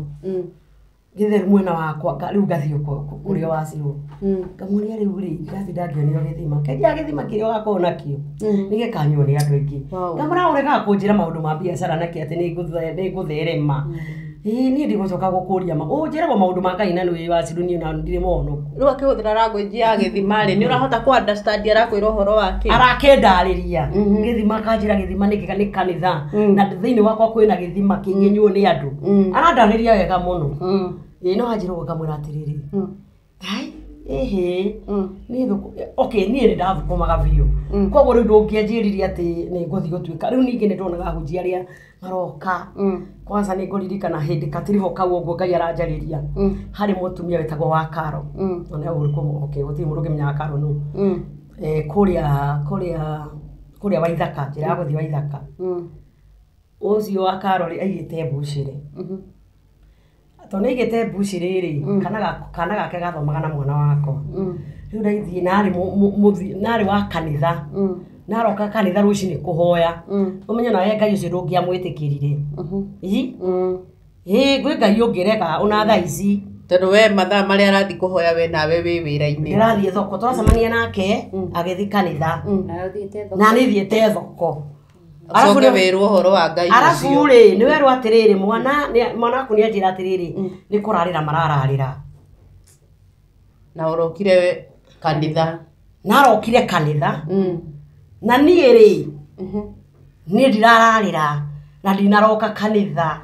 Gĩtheru mwena wakwa, rĩu ngathiĩ kũrĩa Wacirũ. Ngamũria rĩu rĩ, ngathiĩ ndangĩonio gĩthima. Kĩnjĩra gĩthima kĩrĩa ũgakorwo nakĩo nĩ gĩkanyuo nĩ andũ aingĩ. Ngamwĩra ũregaga kũnjĩra maũndũ ma biacara nakĩ atĩ nĩ ngũtherema. Ĩĩ niĩ ndigũcoka gũkũria ma. Ũnjĩragwo maũndũ ma Ngai na nĩ Wacirũ niĩ na ndirĩ mũhonoku. Rĩu akĩhũthĩra language ya gĩthima rĩ, nĩ ũrahota kũ understand arakwĩra ũhoro wa kĩ? Arakĩndarĩria. Gĩthima akanjĩra gĩthima nĩ kanitha. Na thĩinĩ wakwa kwĩna gĩthima kĩngĩnyuo nĩ andũ. Arandarĩria wega mũno. Ĩĩ no anjĩra ũguo ngamwĩra atĩrĩrĩ. Ai, ĩhĩ, niĩ okay, niĩ nĩ ndathũkũmaga biũ. Koguo rĩu ndũngĩanjĩrire atĩ nĩ ngũthiĩ gũtuĩka. Rĩu ningĩ nĩ ndonaga ahunjia arĩa maroka. Kwanza nĩ ngũririkana hĩndĩ katiriho kau ũguo Ngai aranjarĩria. Harĩ mũtumia wetagwo wa Karo. Ona okay, gũtirĩ mũndũ ũngĩmenya wa Karo nũ. Kũrĩa Waithaka, njĩra ya gũthiĩ Waithaka. Ũcio wa Karo rĩ, aigĩte mbucĩrĩ. Tondũ nĩ aigĩte mbucĩrĩ rĩ, kana gake gathomaga na mwana wakwa. Rĩu ndaithiĩ narĩ wa kanitha. Naroka kanitha rũcinĩ kũhoya. Ũmenye nawe Ngai ũcio ndũngĩamwĩtĩkĩrire. Ĩ? Ĩ, kwĩ Ngai ũngĩrega ona thaa ici. Tondũ we mathaa marĩa arathiĩ kũhoya we nawe wĩ wĩra-inĩ. Ndĩrathiĩ thoko, tũracemania nake agĩthiĩ kanitha. Na nĩ thiĩte thoko. Arabu Ũcoke nĩ- wĩrwo ũhoro wa Ngai arabu ũcio. rĩ nĩ werwo atĩrĩrĩ mwana mwana waku nĩ anjĩra atĩrĩrĩ nĩ kũrarĩra marararĩra Na ũrokire kanitha. Na arokire kanitha na niĩ rĩ niĩ ndirararĩra na ndinaroka kanitha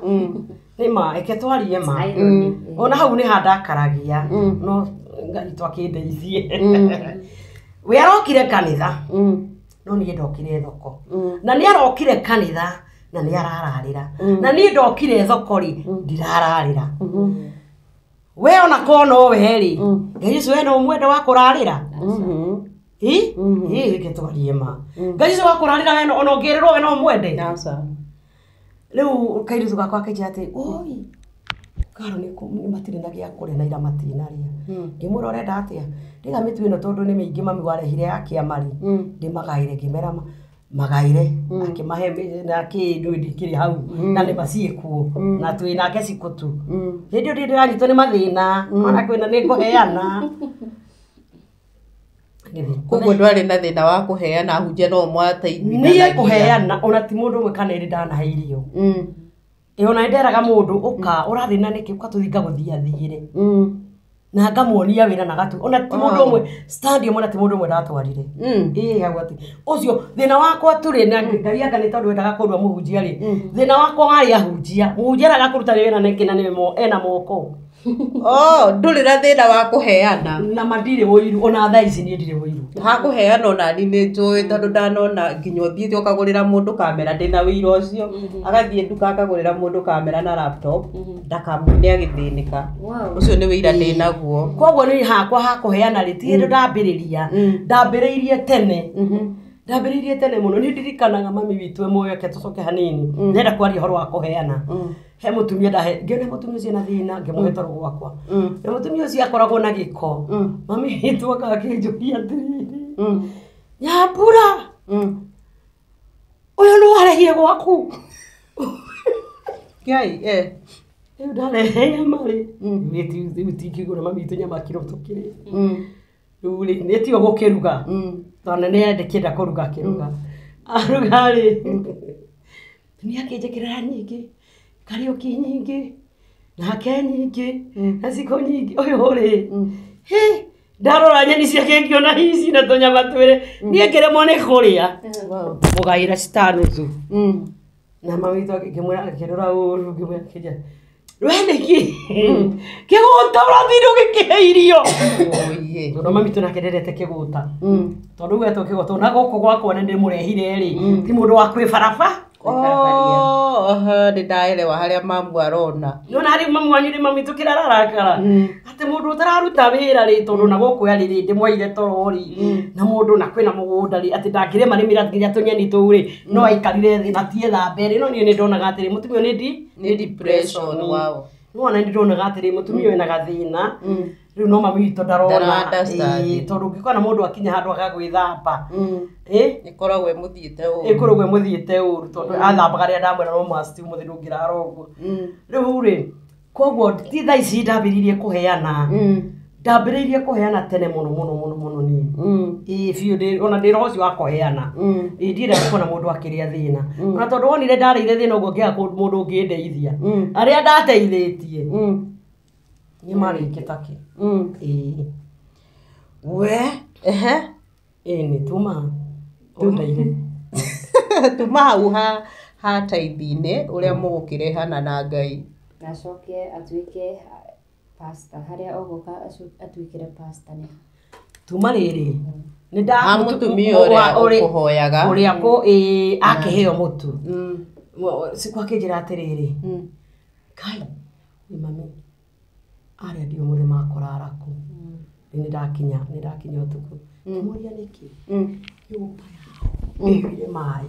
nĩ ma eke twarie ma Irony. ona hau nĩ handakaragia no Ngai twakĩndeithie we arokire kanitha no niĩ ndokire thoko na nĩ arokire kanitha na nĩ arararĩra na niĩ ndokire thoko rĩ ndirararĩra we ona korwo no we rĩ Ngai ũcio we no ũmwende wa kũrarĩra ĩ ĩ reke twarie ma Ngai ũcio wa kũrarĩra we ona ũngĩrĩrwo we no ũmwende Aca. rĩu kairĩtu gakwa akĩnjĩra atĩ oi karo nĩ matirĩ na gĩa kũrĩa na ira matinarĩa ngĩmwĩra ũrenda atĩa ndiga mĩtu ĩno tondũ nĩ mĩingĩ mami warehire ya kĩama rĩ ndĩmagaĩre ngĩmera magaĩre akĩmahe na kĩndũ ndikĩrĩ hau na nĩ maciĩkuo na twĩ nake cikũ tu hĩndĩ ĩyo ndĩ ndĩranyitwo nĩ mathĩna ona kwĩna nĩ ngũheana Ngĩthiĩ. Koguo ndwarĩ na thĩna wa kũheana ahunjia no mwateithanagia. Niĩ kũheana ona ti mũndũ ũmwe kana ĩrĩ ndanahe irio ĩ ona nĩnderaga mũndũ ũka ũrathĩna nĩkĩ ũka tũthiĩ ngagũthiathiĩre na ngamuonia wĩra na gatu ona ti mũndũ ũmwe stand ĩmwe na ti mũndũ ũmwe ndatwarire ĩĩ hau atĩ ũcio thĩna wakwa tũrĩ na Ngai anga nĩ tondũ wendaga kũrua mũhunjia rĩ thĩna wakwa warĩ ahunjia mũhunjia araga kũruta wĩra nĩkĩ na nĩwe ena moko Oh, ndũrĩ na thĩna wa kũheana. Na ma ndirĩ ũiru ona thaa ici niĩ ndirĩ ũiru. Ha kũheana ona niĩ nĩ njũĩ tondũ ndanona nginya ũthiĩte ũkagũrĩra mũndũ kamera ndĩna wĩira ũcio agathiĩ nduka akagũrĩra mũndũ kamera na laptop ndakamwone agĩthĩnĩka. Wow. Ũcio nĩ wĩira ndĩnaguo. Koguo niĩ hakwa ha kũheana rĩ ti hĩndĩ ndambĩrĩria ndambĩrĩirie tene ndambĩrĩirie tene mũno nĩ ndirikanaga mami witũ e muoyo reke tũcoke hanini ndĩrenda kwaria ũhoro wa kũheana he mũtumia ndahe ngĩona mũtumia ũcio ena thĩna ngĩmũhe toro gwakwa na mũtumia ũcio akoragwo na gĩko mami witũ okaga akĩnjũria atĩrĩrĩ Nyambura ũyũ nĩ warehire gwaku Ngai eh rĩu ndarehe nyama rĩ rĩu tingĩgũra mami witũ nyama kiro tũkĩrĩa rĩu rĩ nĩ tiga gũkĩruga tondũ nĩ endekĩenda kũruga akĩruga aruga rĩ nĩ akĩnjĩkĩrĩra nyingĩ Kariũki nyingĩ nake nyingĩ na ciko nyingĩ ũyũ rĩ hĩ ndarora nyeni ciake ngĩona ici na tũnyama twĩrĩ niĩ ngĩremwo nĩ kũrĩa mũgaĩra citano tu na mami witũ ngĩmwĩra akĩrora ũru ngĩmwĩra akĩnjĩra we nĩkĩ kĩgũta ũrathiĩ ũgĩkĩhe irio Oye. tondũ mami witũ nake ndendete kĩgũta tondũ rĩu etwo kĩgũta ona gũkũ gwakwa nĩ ndĩmũrehire rĩ ti mũndũ wa kwĩbaraba Oh, aha, nĩ ndaerewa harĩa mamu arona. nona harĩ mamu wanyu rĩ mami witũ kĩrĩa ararakara atĩ mũndũ ũtararuta wĩra rĩ tondũ na gũkũ yarĩ rĩ ndĩmwaire toro rĩ na mũndũ na kwĩna mũgũnda rĩ atĩ ndangĩrĩma rĩmĩra nginya tũnyeni tũu rĩ no aikarire thĩ na tiethambe rĩ no niĩ nĩ ndonaga atĩrĩ mũtumia ũyũ nĩ di Nĩ depression wow. nĩwona nĩ ndonaga atĩrĩ mũtumia ũyũ ena gathĩna rĩu no mami witũ ndarona Ndara understand. Ĩĩ, tondũ ũngĩkona mũndũ akinya handũ agagwĩthamba ĩ Ĩkoragwo ĩmũthiĩte ũru. ĩkoragwo ĩmũthiĩte ũru tondũ athambaga rĩrĩa ndamwĩra no must ũmũthĩ ndũngĩrara ũguo rĩu rĩ koguo ti thaa ici ndambĩrĩirie kũheana ndambĩrĩirie kũheana tene mũno mũno mũno mũno niĩ ĩĩ biũ ona ndĩ roho ũcio wa kũheana ĩĩ ndiendaga kuona mũndũ akĩrĩa thĩna ona tondũ wonire ndarĩire thĩna ũguo ngĩaga mũndũ ũngĩndeithia arĩa ndateithĩtie nĩ marĩkĩta kĩ ĩĩ We, ehe. ĩĩ nĩ tuma ũndeire Tuma hau ha ha taithi-inĩ ũrĩa mũgũkĩrehana na Ngai. Na acoke atuĩke pastor harĩa ũgũka atuĩkĩre pastor nĩ tuma rĩrĩ nĩ nda Ha mũtumia ũrĩa ũkũhoyaga. ũrĩa kũ ĩĩ akĩheo mũtu siku akĩnjĩra atĩrĩrĩ Kai nĩ mami arĩa ndio mũthĩ makũrara kũ rĩu nĩ ndakinya ũtukũ ngĩmũria nĩkĩ nyũmba yao ĩiyũire maĩ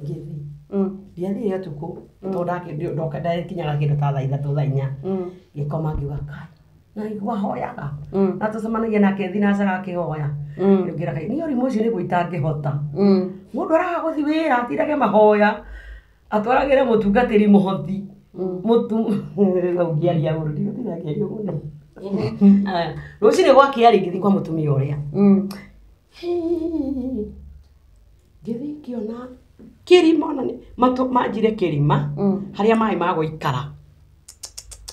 ngĩthiĩ ndiathire ũtukũ tondũ ndoka ndakinyaga kĩndũ ta thaa ithatũ thaa inya ngĩkoma ngiuga kai na igua hoyaga na tũcemanagia nake thinacaga akĩhoya rĩu ngĩra Ngai niĩ ũrimũ ũcio nĩguo itangĩhota mũndũ araga gũthiĩ wĩra atindage mahoya atwaragĩre mũtungatĩri mũhothi mũtu rĩu ngĩaria ũru ndigũtinda ngĩaria mũno Aya, rũcinĩ gwakĩa rĩ ngĩthiĩ kwa mũtumia ũrĩa Ngĩona kĩrima ona manjire kĩrima harĩa maĩ magũikara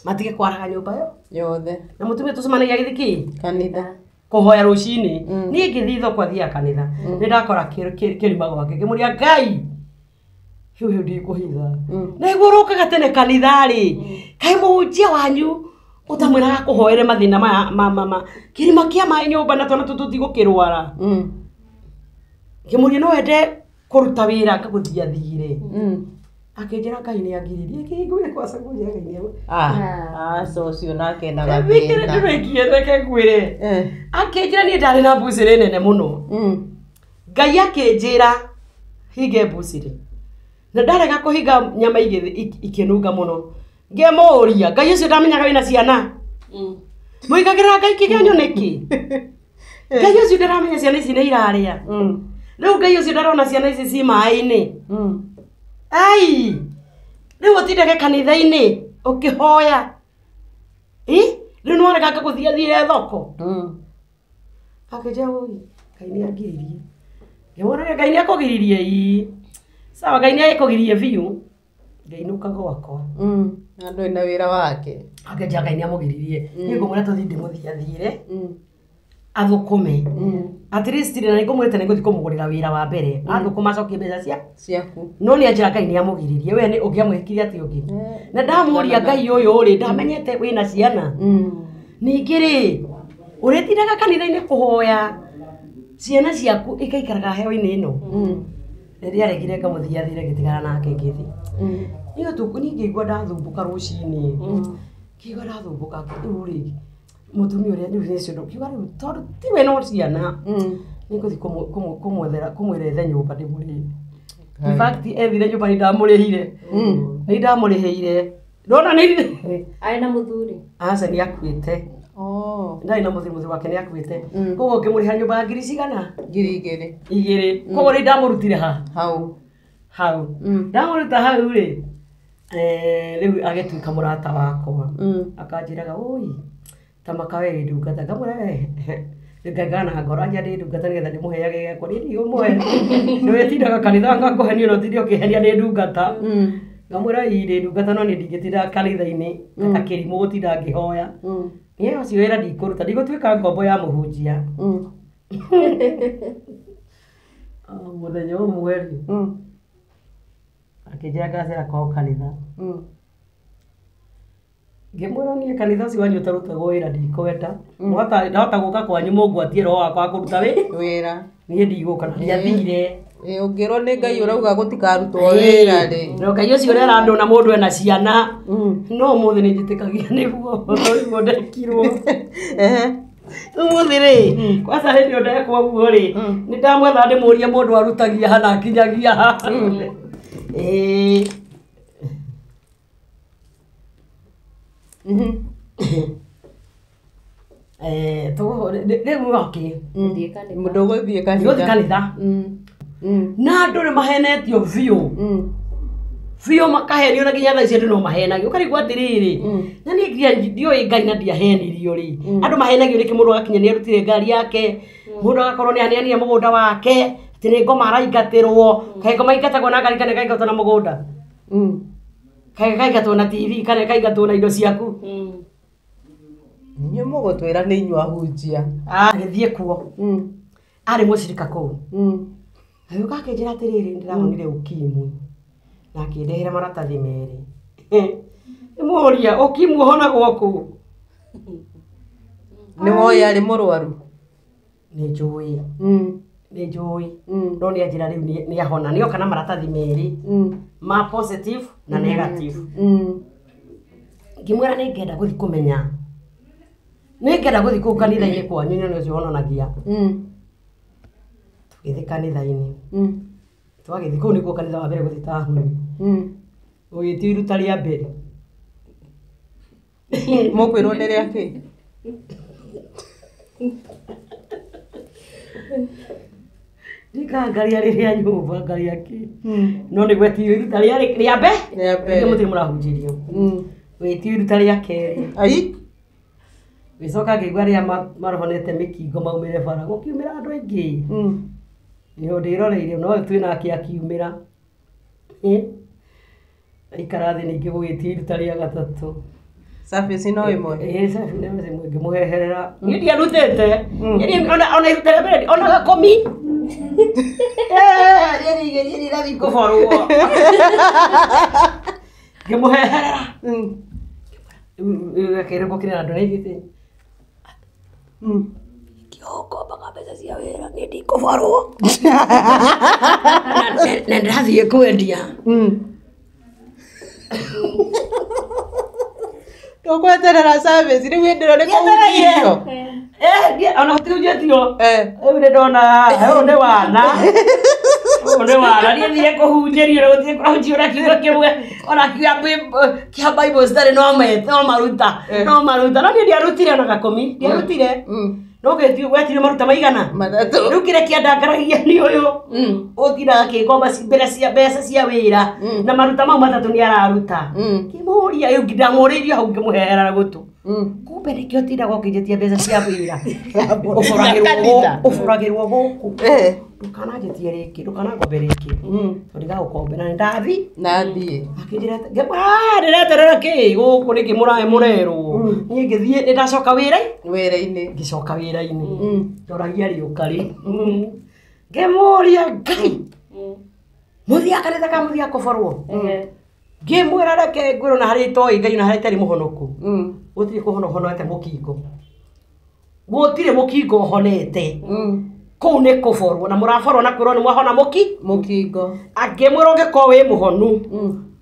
matige kwaraga nyũmba ĩyo yothe na mũtumia tũcemanagia gĩthĩ kĩ kanitha kũhoya rũcinĩ niĩ ngĩthiĩ thoko athiaga kanitha nĩ ndakora kĩrima gwake ngĩmũria Ngai hiu hiu ndikũhitha nĩguo ũrũkaga tene kanitha rĩ kaĩ mũhunjia wanyu ũtamwĩraga kũhoere mathĩna maya ma kĩrima kĩa maĩ nyũmba na twana tũtũ tũtigũkĩrwara. Ngĩmũria no wende kũruta wĩra ngagũthiathire. Akĩnjĩra Ngai nĩ angiririe kĩngwĩre kwaca kũnjĩra Ngai nĩ Aca ũcio nake na Wikire gathĩna. ndũrĩkie reke ngwĩre. Akĩnjĩra niĩ ndarĩ na mbucĩrĩ nene mũno. Ngai akĩnjĩra hinge mbucĩrĩ na ndarega kũhinga nyama ikĩnunga mũno. Ngĩmũũria Ngai ũcio ndamenyaga wĩna ciana. Mũigagĩrĩra Ngai kĩgenyo nĩkĩ? Ngai ũcio ndaramenya ciana ici nĩ irarĩa. Rĩu Ngai ũcio ndarona ciana ici ci maĩ-inĩ. Ai! Rĩu ũtindage kanitha-inĩ ũkĩhoya. Rĩu nĩwarega ngagũthiathire thoko. Akĩnjĩra ũi Ngai nĩ angiririe. Ngĩmũũria Ngai nĩ akũgiririe ii. Sawa Ngai nĩ akũgiririe biũ. Ngĩinũka gwakwa. Na ndũrĩ na wĩra wake. Akĩnjĩra Ngai nĩ amũgiririe. Niĩ ngũmwĩra tũthiĩ ndĩmũthiathire athũkũme. At least na nĩngũmwĩrĩte nĩngũthiĩ kũmũgũrĩra wĩra wa mbere. Athũkũma acokie mbeca cia Ciaku. no nĩ anjĩra Ngai nĩ amũgiririe we nĩ ũngĩamwĩkire atĩ ũngĩ. Na ndamũria Ngai ũyũ rĩ ndamenyete wĩna ciana. Ningĩ rĩ ũrĩtindaga kanitha-inĩ kũhoya ciana ciaku ikaikaraga heho-inĩ ĩno. Rĩrĩa aregire ngamũthiathire ngĩtigana nake ngĩthiĩ. Niĩ ũtukũ niĩ ngĩigua ndathumbũka rũcinĩ. Ngĩigua ndathumbũka rĩu rĩ mũtumia ũrĩa rĩu nĩ ũcio ngiuga rĩu tondũ tiwe no ciana nĩngũthiĩ kũmwethera kũmwĩra ethe nyũmba ndĩmũrĩhe. In fact ethire nyũmba nĩ ndamũrĩhire. Nĩ ndamũrĩhĩire. Ndona nĩ Arĩ na mũthuri. aca nĩ akuĩte. Ndarĩ na mũthuri, mũthuri wake nĩ akuĩte. Koguo ngĩmũrĩha nyũmba ya ngiri cigana? Ngiri igĩrĩ. Igĩrĩ. Koguo nĩ ndamũrutire ha? Hau. Hau. Ndamũruta hau rĩ rĩu agĩtuĩka mũrata wakwa. Akanjĩraga ũi ta maka we wĩ ndungata. Ngamwĩra we ngaigana na ngoro anja ndĩ ndungata nĩgetha ndĩmũheage gĩakwa niĩ ndigũmũhe. Nĩwĩtindaga kanitha ngakũhenia no ũtinde ũkĩhenia ndĩ ndungata. Ngamwĩra ii ndĩ ndungata no niĩ ndingĩtinda kanitha-inĩ ta kĩrimũ gũtinda ngĩhoya. Niĩ ũcio wĩra ndikũruta ndigũtuĩka ngombo ya mũhunjia. Mũthenya ũmwe rĩ akĩnjĩra ngacera kwao kanitha. Ngĩmwĩra niĩ kanitha ũcio wanyu ũtarutagwo wĩra ndikwenda. Ndahota gũka kwanyu mũngwatie roho wakwa wa kũruta wĩra. Niĩ ndigũka na ndiathire. Ũngĩrwo nĩ Ngai ũrauga gũtikarutwo wĩra rĩ. No Ngai ũcio ũrera andũ na mũndũ ena ciana. No ũmũthĩ nĩ njĩtĩkagia nĩguo nĩguo ndekirwo. Ũmũthĩ rĩ kwanza hĩndĩ ĩyo ndekwo ũguo rĩ nĩ ndamwetha ndĩmũrie mũndũ arutagia ha na akinyagia ha. Rĩu okay. Ndũgũthiĩ kanitha. Ndigũthiĩ kanitha. Na andũ nĩ mahenetio biũ. Biũ makahenio na nginya thaa ici andũ no mahenagio. Ũkarigwo atĩrĩrĩ, na niĩ nginya ndiũĩ Ngai na ndiahenirio rĩ. Andũ mahenagio nĩkĩ mũndũ agakinya nĩ arutire ngari yake, mũndũ agakorwo nĩ aneanire mũgũnda wake, atĩ nĩ ngoma araingatĩrwo. Kaĩ ngoma ingatagwo na ngari kana ĩkaingatwo na mũgũnda? Kaĩ kaingatwo na TV kana ĩkaingatwo na indo ciaku? Inyuĩ mũgũtwĩra nĩ inyuĩ ahunjia. Agĩthiĩ kuo. Arĩ mũcirika kũu. Agĩũka akĩnjĩra atĩrĩrĩ, ndĩrahonire ukimwi. Na akĩndehera maratathi merĩ. Nĩmũria, ukimwi ũhonagwo kũ? Nĩ woĩ arĩ mũrwaru? Nĩ njũĩ. Nĩ njũĩ. No nĩ anjĩra rĩu nĩ ahona. Nĩ oka na maratathi merĩ. Ma positive na negative. Ngĩmwĩra nĩ ngenda gũthiĩ kũmenya. Nĩ ngenda gũthiĩ kũu kanitha-inĩ kwanyu nyone ũcio ũhonanagia. Tũgĩthiĩ kanitha-inĩ. Twagĩthiĩ kũu nĩkuo kanitha wa mbere gũthiĩ tahũni. Ũgĩtio iruta rĩa mbere. Mũkwĩrwo nĩ rĩa kĩ? Ndikaga ngaria rĩrĩa nyũmba ngaria kĩ. No nĩ gwetio iruta rĩa mbere. Rĩa mbere. Rĩngĩ mũtirĩ mũrahunjĩrio. Wĩtio iruta rĩa kerĩ. Ai. Ngĩcoka ngĩigua arĩa marohonete mĩkingo maumĩre bara gũkiumĩra andũ aingĩ. Ndio ndĩroreire no twĩ nake akiumĩra. Aikara thĩ ningĩ gũgĩtia iruta rĩa gatatũ. Service no ĩmwe. Ĩĩ safi nĩ ĩmwe ngĩmũheherera. Niĩ ndiarutĩte. Niĩ ona iruta rĩa mbere ona gakũmi. Niĩ niĩ ndathiĩ kũborwo. Ngĩmũheherera. Reke ngũkĩre andũ nĩ ithuĩ. Kĩongombaga mbeca cia wĩra niĩ ndikũborwo. Na ndĩrathiĩ kwendia. Ndũgweterera service rĩu hĩndĩ ĩyo nĩ kũhunjio. Ona gũtihunjĩtio. Rĩu nĩ ndona ũyũ nĩ wana. Ũyũ nĩ wana. Niĩ thire kũhunjĩrio na gũtirĩ kũhunjio na kiugo kĩmwe. Ona kĩa Bible study no maruta. No maruta. No niĩ ndiarutire ona gakũmi. Ndiarutire. No wetirio maruta maigana. Matatũ. Rĩu kĩrĩa kĩandangaragia nĩ ũyũ. Ũtindaga akĩngomba mbeca cia wĩra. Na maruta mau matatũ nĩ araruta. Ngĩmũria rĩu ndamũrĩirie hau ngĩmũheherera gũtũ. Kumbe nĩkĩo ũtindaga ũkĩnjĩtia mbeca cia wĩra. Ũboragĩrwo gũkũ. Ndũkananjĩtie rĩngĩ, ndũkanangombe rĩngĩ. Tondũ ndigagũkombera nĩ ndathi. Nathiĩ. Akĩnjĩra ndĩreterera kĩ gũkũ nĩkĩ mũrerwo. Niĩ ngĩthiĩ nĩ ndacoka wĩra-inĩ. Ngĩcoka wĩra-inĩ. Ndoragia rĩũka rĩ. Ngĩmũria Ngai. Mũthiaga kanitha kana mũthiaga kũborwo? Ngĩmwĩra reke ngwĩrwo na harĩa itoĩ Ngai na harĩa itarĩ mũhonoku. Gũtirĩ kũhona ũhonete mũkingo. Gũtirĩ mũkingo ũhonete. Kũu nĩ kũborwo na mũraborwo na kwĩrwo nĩ mwahona mũkingo. Angĩmwĩra ũngĩkorwo wĩ mũhonu.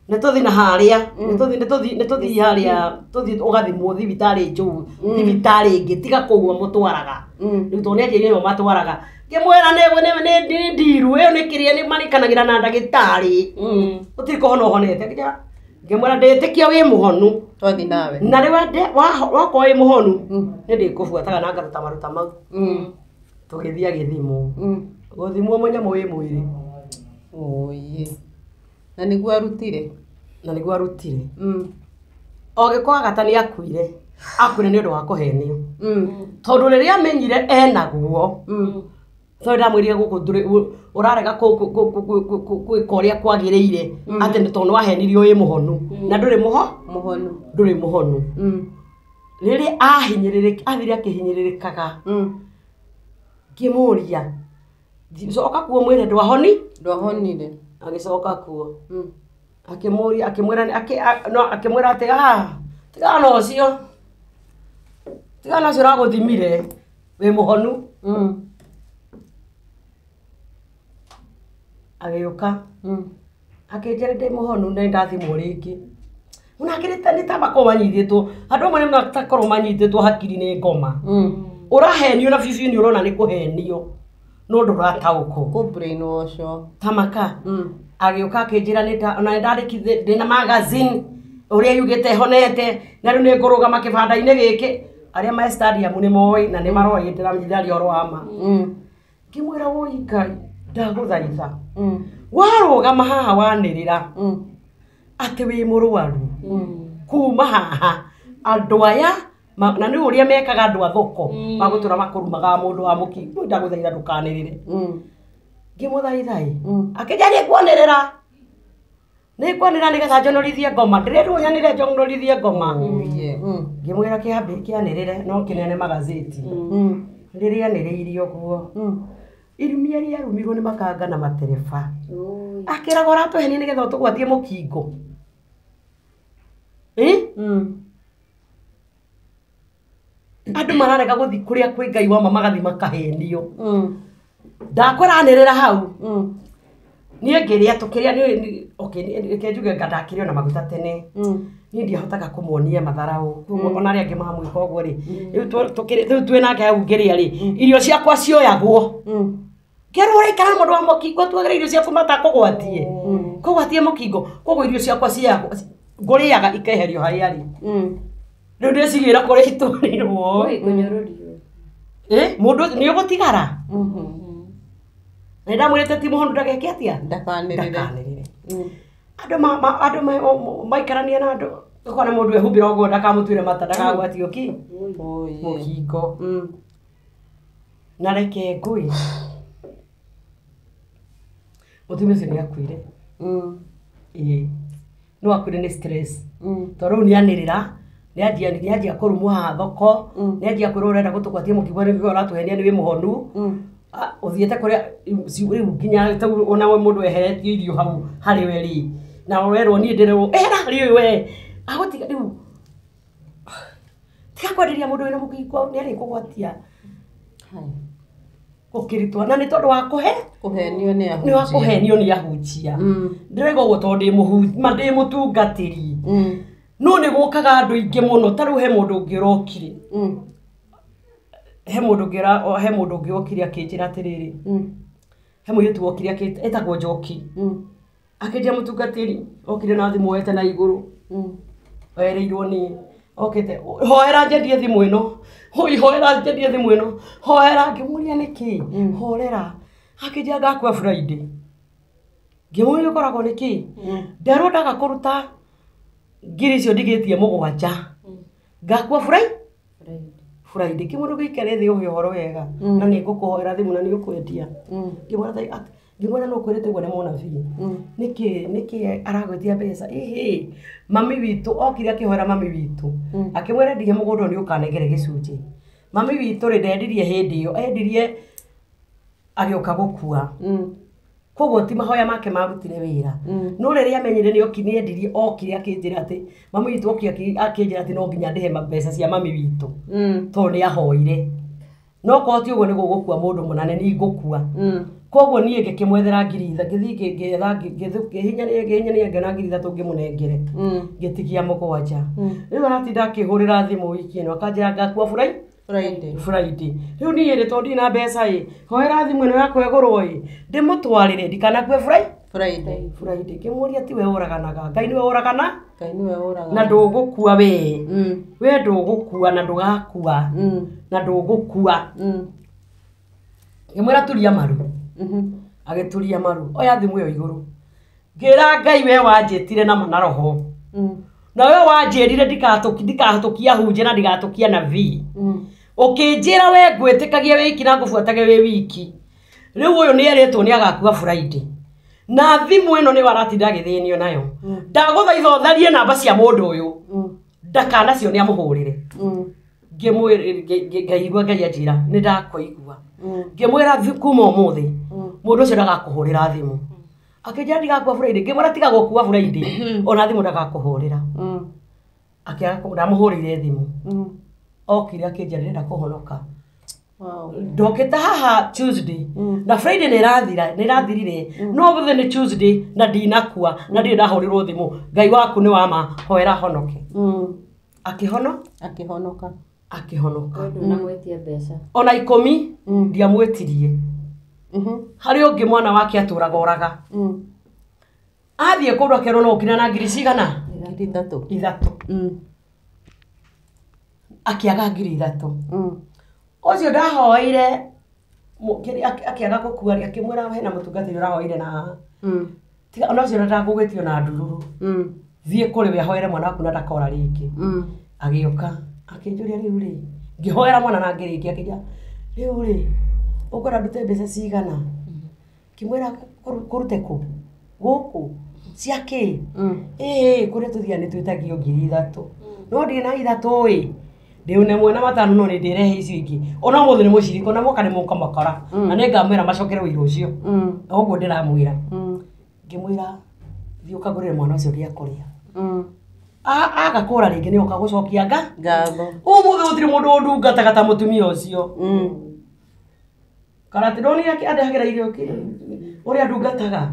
Nĩ tũthiĩ na harĩa, nĩ tũthiĩ harĩa, tũthiĩ ũgathimwo thibitarĩ njũru, thibitarĩ ĩngĩ tiga kũu mũtwaraga. Rĩu tondũ nĩ anjĩrire nĩo matwaraga. Ngĩmwĩra nĩ ndiru ĩyo nĩ kĩrĩa nĩ marikanagĩra na ndagĩtarĩ. Gũtirĩ kũhona ũhonete. Ngĩmwĩra ndĩtĩkia wĩ mũhonu. Twathiĩ nawe. Na rĩu wakorwo wĩ mũhonu, nĩ ndĩkũbuataga na ngaruta maruta mau. Tũgĩthiĩ agĩthimwo. Gũthimwo mũnyamũ wĩ mwĩrĩ. Oye. Na nĩguo arutire. Na nĩguo arutire. O gĩkwa gata nĩ akuire. Akuire nĩ ũndũ wa kũhenio. Tondũ rĩrĩa amenyire enaguo. Tondũ ndamwĩrire gũkũ ũrarega gwĩka ũrĩa kwagĩrĩire atĩ nĩ tondũ wahenirio wĩ mũhonu. Na ndũrĩ mũhonu. Ndũrĩ mũhonu. Rĩrĩa athire akĩhinyĩrĩrĩkaga. Ngĩmũria coka kuo mwĩre ndwahoni. Ndwahonire. Agĩcoka kuo. Akĩmũria akĩmwĩra akĩmwĩra atĩ tigana na ũcio. Tigana na ũcio ũragũthimire wĩ mũhonu. Agĩũka. Akĩnjĩra ndĩ mũhonu na nĩndathimwo rĩngĩ. Ona akĩrĩ nĩ ta makorwo manyitĩtwo. Andũ amwe nĩ matakorwo manyitĩtwo hakiri nĩ ngoma. Ũrahenio na bibi nĩ ũrona nĩ kũhenio. No ndũrataũkwo. Kũ brainwash. Tamaka. Agĩũka akĩnjĩra ona nĩndandĩkithia ndĩna magazine ũrĩa yugĩte honete na rĩu nĩ ngũrũgama kĩbanda-inĩ gĩkĩ. Arĩa me stadium nĩ moĩ na nĩ maroĩ ndĩramenya ũhoro wa ma. Ngĩmwĩra woi Ngai ndagũthaitha. Warũgama haha wanĩrĩra atĩ wĩ mũrwaru. Kuma haha andũ aya na nĩ ũrĩa mekaga andũ a thoko magũtũra makũrumaga mũndũ wa mũkingo ndagũthaitha ndũkanĩrĩre. Ngĩmũthaitha ĩ. Akĩnjĩra nĩ ngwanĩrĩra. Nĩ ngwanĩrĩra nĩgetha njonorithie ngoma. Ndĩrerwo nyanĩrĩre njonorithie ngoma. Ngĩmwĩra kĩanĩrĩre no kĩneane magazĩti. Rĩrĩa anĩrĩire ũguo. Irumia rĩarumirwo nĩ makanga na matereba. Akĩragwo ũratũhenia nĩgetha ũtũgwatie mũkingo. Andũ mararega gũthiĩ kũrĩa kwĩ Ngai wa ma magathiĩ makahenio. Ndakwĩra anĩrĩra hau. Niĩ ngĩrĩa tũkĩrĩa reke njuge nga ndakĩrĩa ona maguta tene. Niĩ ndiahotaga kũmuonia matharaũ. Koguo ona arĩa angĩ mamwĩka ũguo rĩ, rĩu twĩ nake hau ngĩrĩa rĩ, irio ciakwa cioyagwo. Ngĩrwo ũraikara na mũndũ wa mũkingo tuagĩre irio ciaku matakũgwatie. Kũgwatie mũkingo. Koguo irio ciakwa cioyagwo ngũrĩaga ikeherio harĩa arĩ. Rĩu ndĩcigĩra kũrĩa itwarirwo. Mũndũ nĩ ũgũtigara. Na ndamwĩrĩte ti mũhonu ndageke atĩa? Ndakanĩrĩre. Andũ maikarania na andũ. Ũkona mũndũ ehumbĩra ũguo ndakamũtuĩre mata ndakagwatio kĩ? Mũkingo. Na reke ngũĩ. Mũtumia ũcio nĩ akuire. Ĩĩ no akuire nĩ stress. Tondũ rĩu nĩanĩrĩra, nĩanjia kũrumwo haha thoko, nĩanjia kwĩrwo ũrenda gũtũgwatia mũkingo nĩkĩo ũratũhenia nĩ wĩ mũhonu. Ũthiĩte kũrĩa rĩu nginya ona we mũndũ eheretio irio hau harĩ we rĩ, na ũrerwo niĩ ndĩrerwo ehera harĩ we agũtiga rĩu tiga kwenderia mũndũ wĩna mũkingo nĩarĩkũgwatia. Gũkĩritũha na nĩ tondũ wa kũhenio nĩ ahunjia. Nĩ wa kũhenio nĩ ahunjia. Ndĩrauga ũguo tondũ ndĩ mũtungatĩri. No nĩ gũkaga andũ aingĩ mũno ta rĩu he mũndũ ũngĩ ũrokire. He mũndũ ũngĩ wokire akĩnjĩra atĩrĩrĩ. He mũirĩtu wokire etagwo Njoki. Akĩnjĩra mũtungatĩri okire na thimũ oete na igũrũ. Oereirwo nĩ okĩte hoera njendie thimũ ĩno. Hoi hoera njendie thimũ ĩno. Hoera ngĩmũria nĩkĩ? Horera. Akĩnjĩra ngakua Friday. Ngĩmũria ũkoragwo nĩkĩ? Nderwo ndaga kũruta ngiri icio ndigĩtie 7. Ngakua Friday. Ngĩmwĩra ũgĩikare thĩ ũhe ũhoro wega. Na nĩ ngũkũhoera thimũ na nĩ ũkwendia. Ngĩmwĩra no ũkwĩrĩte ũguo nĩ mũnabii. Nĩkĩ aragwĩtia mbeca? Ĩhĩ mami witũ okire akĩhoera mami witũ. Akĩmwĩra ndige mũgũnda nĩ ũkanengere gĩcunjĩ. Mami witũ rĩ ndendirie hĩndĩ ĩyo, endirie agĩũka gũkua. Koguo ti mahoya make marutire wĩra. No rĩrĩa amenyire nĩ endirie okire akĩnjĩra atĩ mami witũ okire akĩnjĩra atĩ no nginya ndĩhe mbeca cia mami witũ. Tondũ nĩ ahoire. No korwo ti ũguo nĩ gũgũkua mũndũ mũnene nĩ ngũkua. Koguo niĩ ngĩkĩmwethera ngiri ithatũ, ngĩthiĩ ngĩetha ngĩhinyania ngĩona ngiri ithatũ ngĩmũnengere. Ngĩtigia 7. Rĩu aratinda akĩhũrĩra thimũ wiki ĩno akanjĩra ngakua Friday. Friday. Rĩu niĩ rĩ tondũ ndirĩ na mbeca ĩ, hoera thimũ ĩno yakwa ĩgũrwo ĩ, ndĩmũtwarĩre ndikanakue Friday. Friday. Ngĩmũria ti we ũraganaga, Ngai nĩwe ũragana. Ngai nĩwe ũragana. Na ndũgũkua we. We ndũgũkua na ndũgakua. Na ndũgũkua. Ngĩmwĩra turia maru. Agĩturia maru. Oya thimũ ĩyo igũrũ. Ngĩra Ngai we wanjĩtire na mana roho. Na we wanjĩrire ndikahĩtũkia hunjia na ndigatũkia nabii. Ũkĩnjĩra we ngwĩtĩkagia wĩ wiki na ngũbuatage wĩ wiki. Rĩu ũyũ nĩ erĩtwo nĩ agakua Friday. Na thimũ ĩno nĩyo aratinda agĩthĩnio nayo. Ndagũthaitha ũtharie namba cia mũndũ ũyũ. Ndakanacio nĩ amũhũrĩre. Ngĩmwĩra Ngai anjĩra nĩ ndakũigua. Ngĩmwĩra kuma ũmũthĩ mũndũ ũcio ndagakũhũrĩra thimũ. Akĩnjĩra ndigakua Friday. Ngĩmwĩra tiga gũkua Friday. Ona thimũ ndagakũhũrĩra. Akĩaga ndamũhũrĩire thimũ. Okire akĩnjĩra ndĩrenda kũhonoka. Ndokĩte haha Tuesday na Friday nĩ ĩrathira nĩ ĩrathirire no ũmũthĩ nĩ Tuesday na ndinakua na ndirĩ ndahũrĩrwo thimũ. Ngai waku nĩ wa ma, hoera honoke. Akĩhonoka. Akĩhonoka. Ndũnamwĩtie mbeca. Ona 10 ndiamwĩtirie. Harĩ ũngĩ mwana wake atũraga oraga. Athiĩ kũndũ akerwo no ũkire na ngiri cigana? Ngiri ithatũ. Ithatũ. Akĩaga ngiri ithatũ. Ũcio ndahoire akĩaga gũkua rĩ akĩmwĩra hena mũtungatĩri ũrahoire na haha. Tiga ona ũcio ndagũgĩtio na ndururu. Thiĩ kũrĩ we ahoere mwana waku na ndakora rĩngĩ. Agĩũka akĩnjũria rĩu rĩ ngĩhoera mwana na ngĩrĩkia akĩnjĩra rĩu rĩ ũkwenda ndute mbeca cigana? Ngĩmwĩra kũrute kũ? Gũkũ cia kĩ? Ĩĩ kũrĩa tũthiaga nĩ twĩtagio ngiri ithatũ. No ndirĩ na ithatũ ĩ. Ndĩ mwena matano no nĩ ndĩrehe icio ingĩ. Ona ũmũthĩ nĩ mũcirika ona moka nĩ mũkamakora. Na nĩ ngamwĩra macokere ũira ũcio. Ũguo ndĩramwĩra. Ngĩmwĩra thiĩ ũkagũrĩre mwana ũcio gĩa kũrĩa. Aga kũra rĩngĩ nĩ oka gũcokia ngatho. Ũmũthĩ gũtirĩ mũndũ ũndungataga ta mũtumia ũcio. Kana atĩ ndonire andehagĩra irio ũrĩa ndungataga.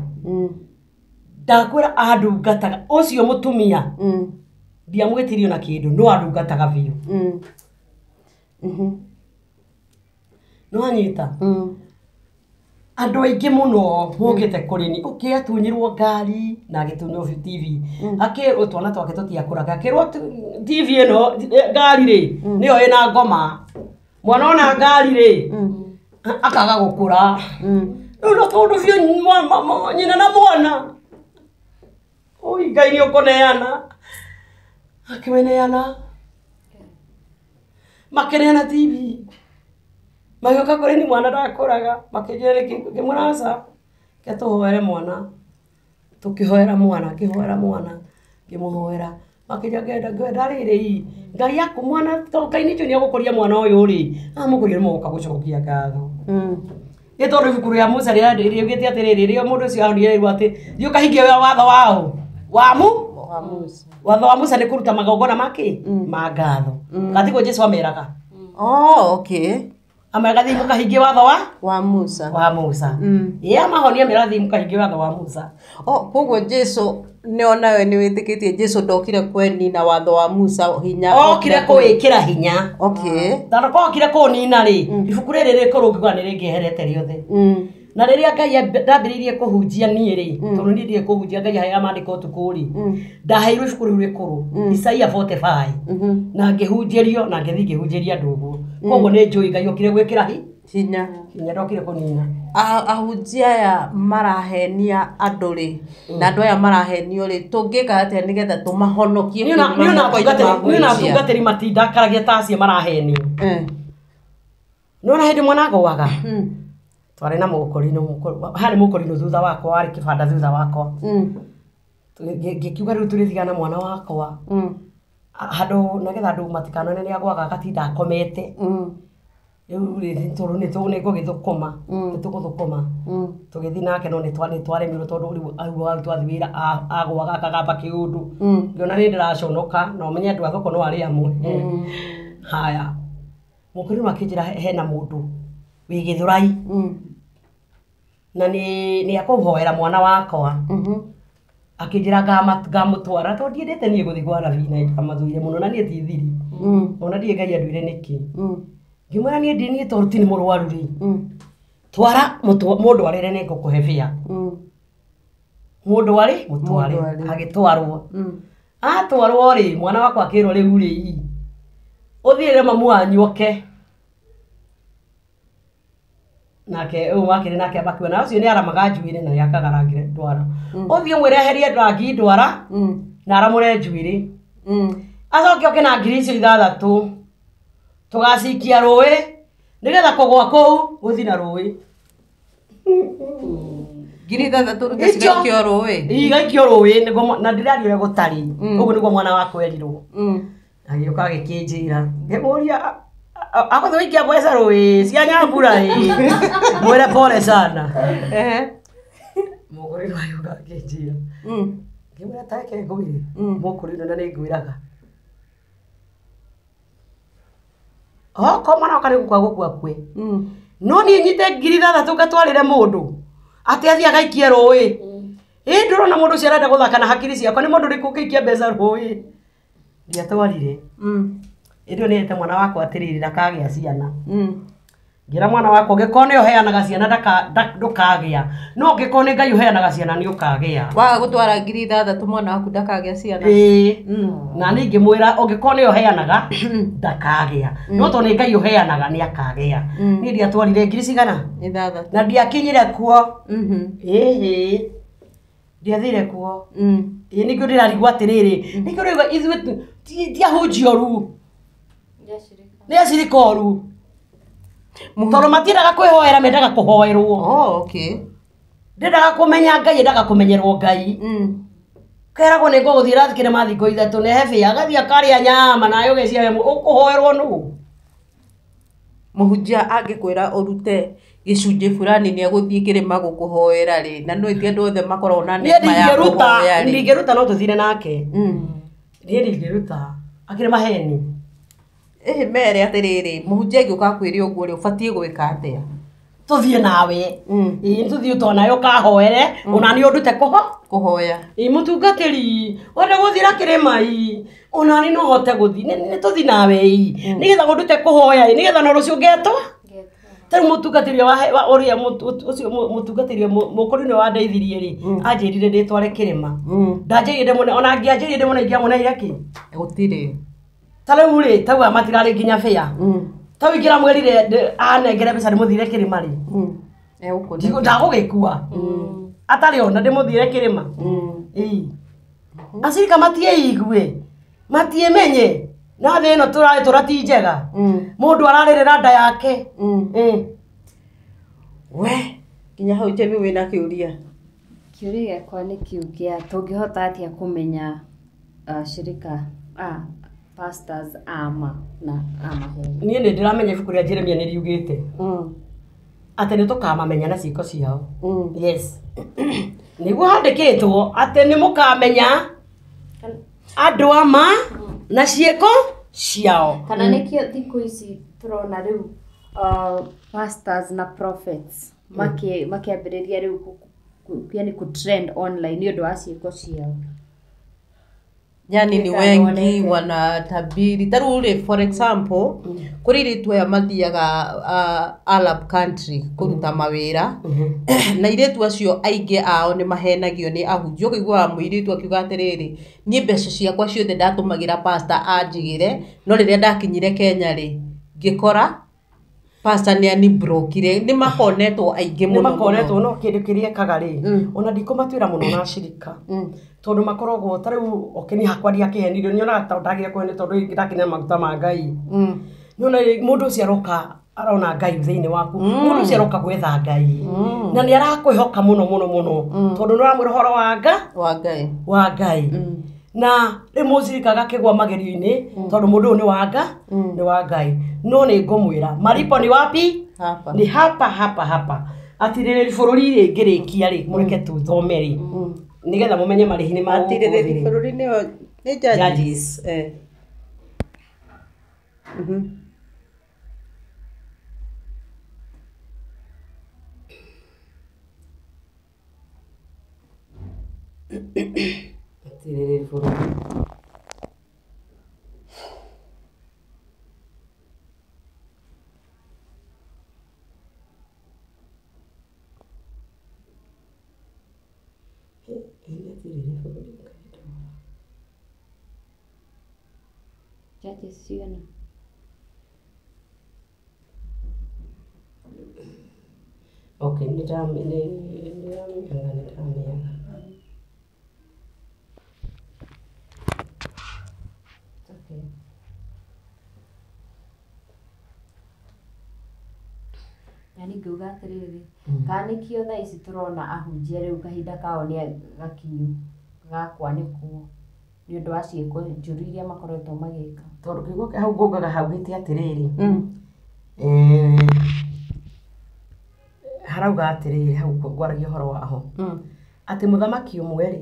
Ndakwĩra andungataga ũcio mũtumia. Ndiamwĩtirie ona kĩndũ no andungataga biũ. No anyita. Andũ aingĩ mũno mokĩte kũrĩ niĩ. Ũkĩ atunyirwo ngari na agĩtunywo TV. Akĩrwo twana twake tũtiakũraga. Akĩrwo TV ĩno ngari rĩ nĩyo ĩna ngoma. Mwana ona ngari rĩ akaga gũkũra. Rĩu no tondũ biũ nyina na mwana. Oi Ngai nĩ ũkũneana. Akĩmeneana. Makĩneana TV. Magĩũka kũrĩ niĩ mwana ndakũraga. Makĩnjĩra nĩkĩ ngĩmwĩra aca. Ke tũhoere mwana. Tũkĩhoera mwana, ngĩhoera mwana, ngĩmũhoera. Makĩnja ngenda ngenda rĩrĩ ii, Ngai akũ mwana to Ngai nĩ njũĩ nĩegũkũria mwana ũyũ rĩ, amũkũria nĩ mũgũka gũcokia ngatho. Nĩ tondũ ibuku rĩa Musa rĩugĩte atĩrĩrĩ, rĩrĩa mũndũ ũcio ahonire rĩu atĩ thiĩ ũkahingie watho wao wa mu Wa Musa. Watho wa Musa nĩ kũruta magongona makĩ ma ngatho. Gatiguo Jesũ ameraga. Oh, okay. Ameraga thiĩ mũkahingie watho wa Musa. Wa Musa. Ĩĩ amahonia ameraga thiĩ mũkahingie watho wa Musa. Oh, koguo Jesũ nĩ onawe nĩ wĩtĩkĩtie Jesũ ndokire kwenina watho wa Musa hinya. Okire kũwĩkĩra hinya. Okay. Tondũ korwo okire kũũnina rĩ, ibuku rĩrĩ rĩkorwo ngiuga nĩ rĩngĩeherete rĩothe. Na rĩrĩa Ngai ndambĩrĩirie kũhunjia niĩ rĩ, tondũ niĩ ndirĩ kũhunjia Ngai aheaga maandĩko ũtukũ rĩ, ndaheirwo ibuku rĩu rĩkũrũ, Isaia 45. Na ngĩhunjĩrio na ngĩthiĩ ngĩhunjĩria andũ ũguo. Koguo nĩ njũĩ Ngai okire gwĩkĩra hinya. Hinya ndokire kũnina. Ahunjia aya marahenia andũ rĩ, na andũ aya marahenio rĩ, tũngĩka atĩa nĩgetha tũmahonokie Niĩ kuma moko-inĩ ma ona ahunjia? atungatĩri matindakaragia ta acio marahenio. Nĩwona hĩndĩ mwana agũaga? Twarĩ na mũkorino, harĩ mũkorino thutha wakwa, warĩ kĩbanda thutha wakwa. Ngĩkiuga rĩu tũrĩthiaga na mwana wakwa. Handũ nĩgetha andũ matikanone nĩ agũaga agatinda akomete. Rĩu rĩ, tondũ nĩ ngũgĩthũkũma, nĩ tũgũthũkũma. Tũgĩthiĩ nake no nĩ twaremirwo tondũ rĩu hau twathiĩ wĩra agũaga akagamba kĩũndũ. Ngĩona nĩ ndĩraconoka na ũmenye andũ a thoko no arĩ amwe. Haya. Mũkorino akĩnjĩra hena mũndũ wĩ Gĩthũrai. Na nĩ akũhoera mwana wakwa. Akĩnjĩra ngamũtwara tondũ ndiendete niĩ gũthiĩ kwa rabii na ndamathũire mũno na niĩ ti thiri. Ona ndiĩ Ngai anduire nĩkĩ. Ngĩmwĩra niĩ ndi niĩ tondũ ti nĩ mũrwaru rĩ. Twara mũndũ arĩre nĩ ngũkũhe bĩa. Mũndũ arĩ mũtware. Agĩtwarwo. Atwarwo rĩ, mwana wakwa akĩrwo rĩu rĩ, ũthiĩre mamu wanyu oke. Nake ũyũ wakĩrĩ nake amakiuga na ũcio nĩ aramaga njuĩrĩ na nĩ akaga rangi ndwara. Ũthiĩ ũmwĩre eherie rangi ndwara na aramũre njuĩrĩ. Acoke oke na ngiri icio ithathatũ. Tũgacikia rũĩ nĩgetha kũgwa kũu gũthiĩ na rũĩ. Ngiri ithathatũ rute cigaikio rũĩ. Igaikio rũĩ nĩguo na ndĩraria ũrĩa gũtarĩ. Ũguo nĩguo mwana wakwa erirwo. Agĩũka agĩkĩnjĩra. Ngĩmũria agũthiĩ gũikia mbeca rũĩ cia nyambura ĩ. Mwĩre pole sana. Mũkũrũ agĩũka akĩnjĩra. Ngĩmwĩra ta reke ngwĩre. Mũkũrũ na nĩ ngwĩraga. Okorwo mwana wakwa nĩ gũkua gũkua kwe. No niĩ nyite ngiri ithathatũ ngatwarĩre mũndũ. Atĩ athiĩ agaikie rũĩ. Ĩ ndũrona mũndũ ũcio arenda gũthaka na hakiri ciakwa nĩ mũndũ ũrĩkũ ũngĩikia mbeca rũĩ. Ndiatwarire. Ĩndĩ nĩ mwana wakwa atĩrĩrĩ ndakagĩa ciana. Ngĩra mwana wakwa ũngĩkorwo nĩ ũheanaga ciana ndũkagĩa. No ũngĩkorwo nĩ Ngai ũheanaga ciana nĩ ũkagĩa. Waga gũtwara ngiri ithathatũ mwana waku ndakagĩa ciana. Ĩĩ. Na niĩ ngĩmwĩra ũngĩkorwo nĩ ũheanaga ndakagĩa. No tondũ nĩ Ngai ũheanaga nĩ akagĩa. Niĩ ndiatwarire ngiri cigana? Ithathatũ. Na ndiakinyire kuo. Ĩhĩ. Ndiathire kuo. Ĩĩ nĩkĩo ndĩrarigwo atĩrĩrĩ. Nĩkĩo ndĩraigua ithuĩ ti ahunjia ũru. Nĩ acirika ũru. Tondũ matiendaga kwĩhoera mendaga kũhoerwo. Oh, okay. Ndendaga kũmenya Ngai endaga kũmenyerwo Ngai. Keragwo nĩ ngũgũthiĩ rathi kĩrĩma thikũ ithatũ nĩ he bĩa agathiĩ akarĩa nyama nawe ũgeciria ũkũhoerwo nũ. Mũhunjia angĩkwĩra ũrute gĩcunjĩ fulani nĩ egũthiĩ kĩrĩma gũkũhoera rĩ, na no ti andũ othe makoragwo na Niĩ neema ya kũhoya rĩ. ndingĩruta no tũthire nake. Niĩ ndingĩruta. Akĩrĩ maheni. Ĩhĩ mere atĩrĩrĩ, mũhunjia angĩũka akwĩre ũguo rĩ, ũbatiĩ gwĩka atĩa? Tũthiĩ nawe. Ĩĩ tũthiĩ twana ũkahoere, ona niĩ ũndute kũhoya. Ĩĩ mũtungatĩri, wenda gũthiĩra kĩrĩma ĩ, ona niĩ no hote gũthiĩ, nĩ tũthiĩ nawe ĩ, nĩgetha ũndute kũhoya ĩ, nĩgetha na rũciũ ngetwo. Ta rĩu mũtungatĩri wa ũrĩa ũcio mũtungatĩri mũkũrũ nĩwe wandeithirie rĩ, anjĩrire ndĩtware kĩrĩma. Ndanjĩrire ndĩmũne, ona angĩanjĩrire ndĩmũne ingĩamũneire kĩ? Gũtirĩ. Ta rĩu rĩ, ta rĩu matirarĩ nginya bĩa. Ta rĩu ingĩramwĩrire anengere mbeca ndĩmũthire kĩrĩma rĩ. Ndagũgĩkua. Atarĩ ona ndĩmũthire kĩrĩma. Ĩĩ. Acirika matiĩigue. Matiĩmenye. Na thĩ ĩno tũratũra ti njega. Mũndũ ararĩrĩra nda yake. We, Nginya hau Jemi wĩna kĩũria. Kĩũria gĩakwa nĩ kĩu kĩa tũngĩhota atĩa kũmenya shirika pastors ama na amaheni. Niĩ nĩ ndĩramenya ibuku rĩa Jeremia nĩ riugĩte atĩ nĩ tũkamamenya na ciĩko ciao. Yes. Nĩguo handĩkĩtwo atĩ nĩ mũkamenya andũ ama na ciĩko ciao. Kana nĩkĩo thikũ ici tũrona rĩu pastors na prophets makĩambĩrĩria rĩu yani ku trend online nĩ ũndũ wa ciĩko ciao. Yani ni wengi wanatabiri ta rĩu rĩ, for example, kũrĩ airĩtu aya mathiaga Arab country kũruta mawĩra, na airĩtu acio aingĩ ao nĩ mahenagio nĩ ahunjia. Ũkaiguaga mũirĩtu akiuga atĩrĩrĩ, niĩ mbeca ciakwa ciothe ndatũmagĩra pastor anjigĩre, no rĩrĩa ndakinyire Kenya rĩ, ngĩkora pastor nĩ anibrokire. Nĩ makonetwo aingĩ nĩ mũno. Makoretwo no kĩndũ kĩrĩa ekaga rĩ, ona ndikũmatuĩra mũno na shirika, tondũ makoragwo ta rĩu okeni hakwa ndiakĩhenirio, nyonaga ta ndagire kũhenio tondũ ndakinya maguta ma Ngai. Nĩona mũndũ ũcio aroka arona Ngai thĩinĩ waku, mũndũ ũcio aroka gwetha Ngai na nĩ arakwĩhoka mũno mũno mũno, tondũ nĩ ũramwĩra ũhoro wa Nga wa Ngai. Wa Ngai. Na rĩu mũcirika agakĩgwa magerio-inĩ tondũ mũndũ ũyũ nĩ wa Nga, nĩ wa Ngai. No nĩ ngũmwĩra maripo ni wapi? Hapa. Ni hapa hapa hapa. Atirĩrĩri bũrũri rĩngĩrĩkia rĩ, mũreke tuthome rĩ, nĩgetha mũmenye marĩhi nĩ ma gũkũ Atirĩrĩri thĩ rĩ. bũrũri nĩyo nĩ judges. Judges. Eh. Atirĩrĩri bũrũri. Nĩ atirĩrĩri bũrũri. Judges cigana? Okay, nĩ ndĩramĩaga, nĩ ndĩramĩaga. It's okay. Na ningĩuga atĩrĩrĩ, kana nĩkĩo thaa ici tũrona ahunjia rĩu kahinda kao nĩ gakinyu ga kwanĩkwo nĩ ũndũ wa ciĩko njũru iria makoretwo magĩka. Tondũ kiugo kĩa hau ngũngaga haugĩte atĩrĩrĩ, harauga atĩrĩrĩ, hau ngwaragia ũhoro waho atĩ mũthamaki ũmwe rĩ,